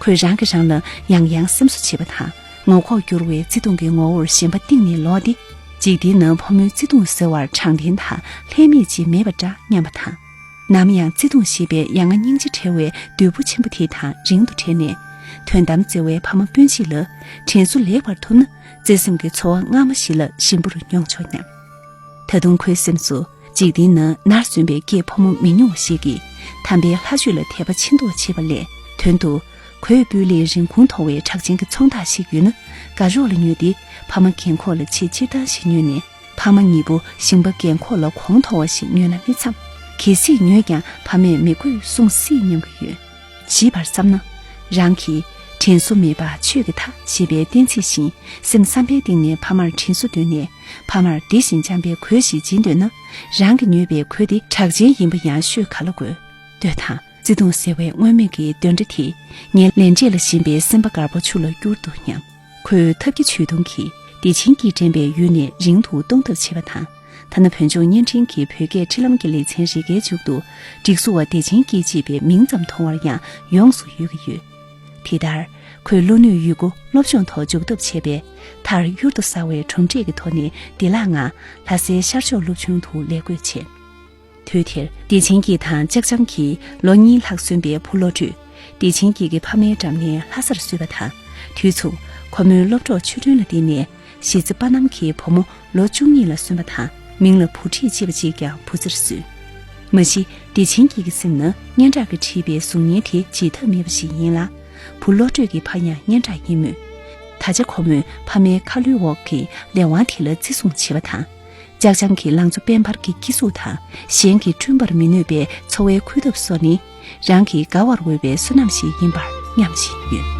ཁོས་རང་གིས་རང་ལ་ཡང་ཡང་སེམས་གསོ་བྱེད་པ་དང་། ངོ་ལྐོག་འགྱུར་བའི་བརྩེ་དུང་གི་ངོ་བོར་ཞེན་པ་གཏིང་ནས་ལོག་སྟེ། འཇིག་རྟེན་ན་ཕོ་མོའི་བརྩེ་དུང་ཟེར་བར་དྲང་བདེན་དང་ལྷད་མེད་ཅིག་མེད་པ་འདྲ་སྙམ་པ་དང་། ནམ་ཡང་བརྩེ་དུང་ཞེས་པའི་ཡ་ང་སྙིང་རྗེ་བྲལ་བའི་རྡུལ་བུ་ཆེན་པོ་དེ་དང་རིང་དུ་བྲལ་ནས། དོན་དམ་བརྩེ་བའི་ཕ་མ་སྤུན་མཆེད་ལ་དྲིན་གཟོ་ལེགས་པར་ཐོབ་ན། བརྩེ་སེམས་ཀྱི་ཚོར་བ་སྔ་མ་བཞིན་ལ་ཞིམ་པོར་མྱོང་ཆོག་སྙམ། ད་དུང་ཁོའི་སེམས་སུ། འཇིག་རྟེན་ན་ནར་སོན་པའི་སྐྱེས་ཕོ་མོ་མི་ཉུང་བ་ཞིག་གིས་དམ་པའི་ལྷ་ཆོས་ལ་དད་པ་ཆེ་མདོག་བྱེད་པ་ལས། དོན་དུ་གོས་སྤུས་ལེགས་རིན་གོང་མཐོ་བའི་གྲགས་ཅན་གྱི་ཚོང་རྟགས་ཤིག་ཡོད་ན། དགའ་རོགས་ལ་ཉོས་ཏེ་ཕ་མ་རྒན་འཁོགས་ལ་ཆེས་སྤྱིར་བཏང་ཞིག་ཉོས་ནས། ཕ་མ་གཉིས་པོ་ཞིང་པ་རྒན་འཁོགས་ལ་གོང་མཐོ་བ་ཞིག་ཉོས་ན་མི་འཚམ། གལ་སྲིད་ཉོས་ཀྱང་ཕ་མས་མི་དགོས་གསུངས་སྲིད་སྙམ་གྱི་ཡོད། ཞིབ་པར་བསམ་ན། རང་གིས་དྲིན་གཟོ་མེད་པ་ཆོས་ཀྱི་མཐའ་ཞེས་པའི་གཏན་ཚིགས་བཞིན། སེམས་བསམ་པའི་གཏིང་ནས་ཕ་མར་དྲིན་གཟོ་འདོད་ནས། ཕ་མར་བདེ་ཞིང་འཇམ་པའི་གོས་ཤིག་སྦྱིན་འདོད་ན། རང་གིས་ཉོས་པའི་གོས་དེ་གྲགས་ཅན་ཡིན་པ་ཡང་ཤོད་ག་ལ་དགོས། ལྟོས་དང་། བརྩེ་དུང་ཟེར་བའི་མངོན་མེད་ཀྱི་གདོན་འདྲེ་དེས། ངའི་ལས་འབྲས་ལ་ཞེན་པའི་སེམས་པ་དཀར་པོ་ཆུ་ལ་བསྐྱུར་འདུག་སྙམ། ཁོས་ཐབས་ཀྱི་ཆོས་དུང་གིས་བདེ་ཆེན་སྐྱིད་འདྲེན་པའི་ཡུལ་ནས་རིང་དུ་གཏོང་ཐབས་བྱེད་པ་དང་། ཐ་ན་བོད་ལྗོངས་བརྙན་འཕྲིན་གྱི་བོད་སྐད་འཕྲིན་ལམ་གྱི་ལེ་ཚན་རི་ཀའི་མཇུག་ཏུ། སྒྲིག་བཟོ་བ་བདེ་ཆེན་སྐྱིད་ཅེས་པའི་མིང་ཙམ་མཐོང་བར་ཡང་ཡོངས་སུ་ཡོད་ཀྱི་ཡོད། དེ་ལྟར། ཁོས་བློ་ནུས་ཡོད་རྒུ་སློབ་སྦྱོང་ཐོག་འཇུག་ཐབས་བྱས་པས། མཐར་གཡུར་དུ་ཟ་བའི་གྲུབ་འབྲས་ཀྱི་ཐོག་ནས་བདེ་བླག་ངང་ལྷ་སའི་ཤར་ཕྱོགས་སློབ་ཆུང་དུ་ལས་བགོས་བྱས། དུས་དེར་བདེ་ཆེན་སྐྱིད་དང་ལྕགས་འཇམ་གྱིས་ལོ་གཉིས་ལྷག་སོན་པའི་བུ་བློ་གྲོས། བདེ་ཆེན་སྐྱིད་ཀྱི་ཕ་མའི་འགྲམ་ནས་ལྷ་སར་བསུས་པ་དང་། དུས་མཚུངས་ཁོ་མོའི་སློབ་གྲོགས་ཆོས་སྒྲོན་ལ་བརྟེན་ནས་གཞིས་རྩེ་པ་ནམ་གྱི་བུ་མོ་ལོ་བཅུ་གཉིས་ལ་སོན་པ་དང་། མིང་ལ་བུ་ཁྲིད་ཅེས་པ་ཅིག་ཀྱང་བུ་ཚར་བསུས། མ་གཞི་བདེ་ཆེན་སྐྱིད་ཀྱི་སེམས་ན་སྙན་གྲགས་ཀྱིས་བྲིས་པའི་གཟུགས་བརྙན་དེ་བརྗེད་ཐབས་མེད་པ་ཞིག་ཡིན་ལ། བུ་བློ་གྲོས་ཀྱི་ཕ་ཡང་སྙན་གྲགས་ཡིན་མོད། ད་ཆ་ཁོ་མོས་ཕ་མའི་ཁ་ལོའི་འོག་གི་ལས་དབང་དེ་ལ་བརྩི་སྲུང་བྱེད་པ་དང་། ལྕགས་བྱང་གི་ལང་ཚོ་དཔལ་འབར་གྱི་སྐྱེ་གཟུགས་དང་གཞན་གྱིས་བསྐྲུན་པར་མི་ནུས་པའི་འཚོ་བའི་ཁུལ་ཐབས་སོགས་ནི། རང་གི་དགའ་བར་འོས་པའི་བསོད་ནམས་ཤིག་ཡིན་པར་སྙམ་བཞིན་ཡོད།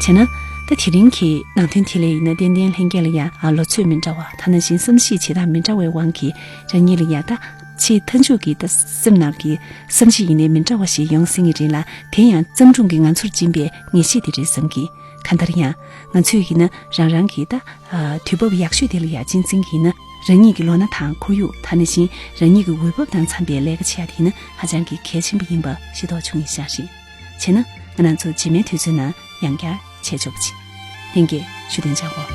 བྱས་ན། ད་དེ་རིང་གི་ནང་དོན་དེ་ལས་ཡིན་ན། ཏན་ཏན་ལྷན་རྒྱས་ལ་ཡང་ཨ་ལོ་ཚོད་མི་འདྲ་བ། ད་ནང་བཞིན་བསམ་གཞིག་བྱེད་སྟངས་མི་འདྲ་བའི་དབང་གིས་རང་ཉིད་ལ་ཡང་ད་ཆེས་མཐའ་མཇུག་གི་ད་སེམས་ནང་གི་བསམ་གཞིག་ཡིན་ནའི་མི་འདྲ་བ་ཞིག་ཡོང་སྲིད་ངེས་རེད་ལ། དེ་ཡང་བརྩམས་སྒྲུང་གིས་ང་ཚོར་སྦྱིན་པའི་ངེས་ཤེས་དེ་རེད་བསམ་གི། གང་ལྟར་ཡང་ང་ཚོས་ཡིན་ན་རང་རང་གི་ད་ཨ་དུས་བབ་ཡག་ཤོས་དེ་ལ་ཡང་གཅེས་འཛིན་གྱིས་ན། རང་ཉིད་ཀྱི་ལོ་ན་དང་ཁོར་ཡུག། ད་ནང་བཞིན་རང་ཉིད་ཀྱི་འོས་བབ་དང་འཚམ་པའི་ལས་ཀ་བྱེད་ཡ་དེ་ནི་ཧ་ཅང་གི་གལ་ཆེན་པོ་ཡིན་པ་ཤེས་རྟོགས་བྱུང་ཡིན་ཤག་རེད། བྱས་ན་ང་རང་ཚོ་རྗེས་མའི་དུས་ཚོད་ནང་ཡང་བསྐྱར་མཇལ་ཆོག་པ་ཅིག། ལྷན་རྒྱས་བཞུགས་གདན་འཇགས་སྒོ།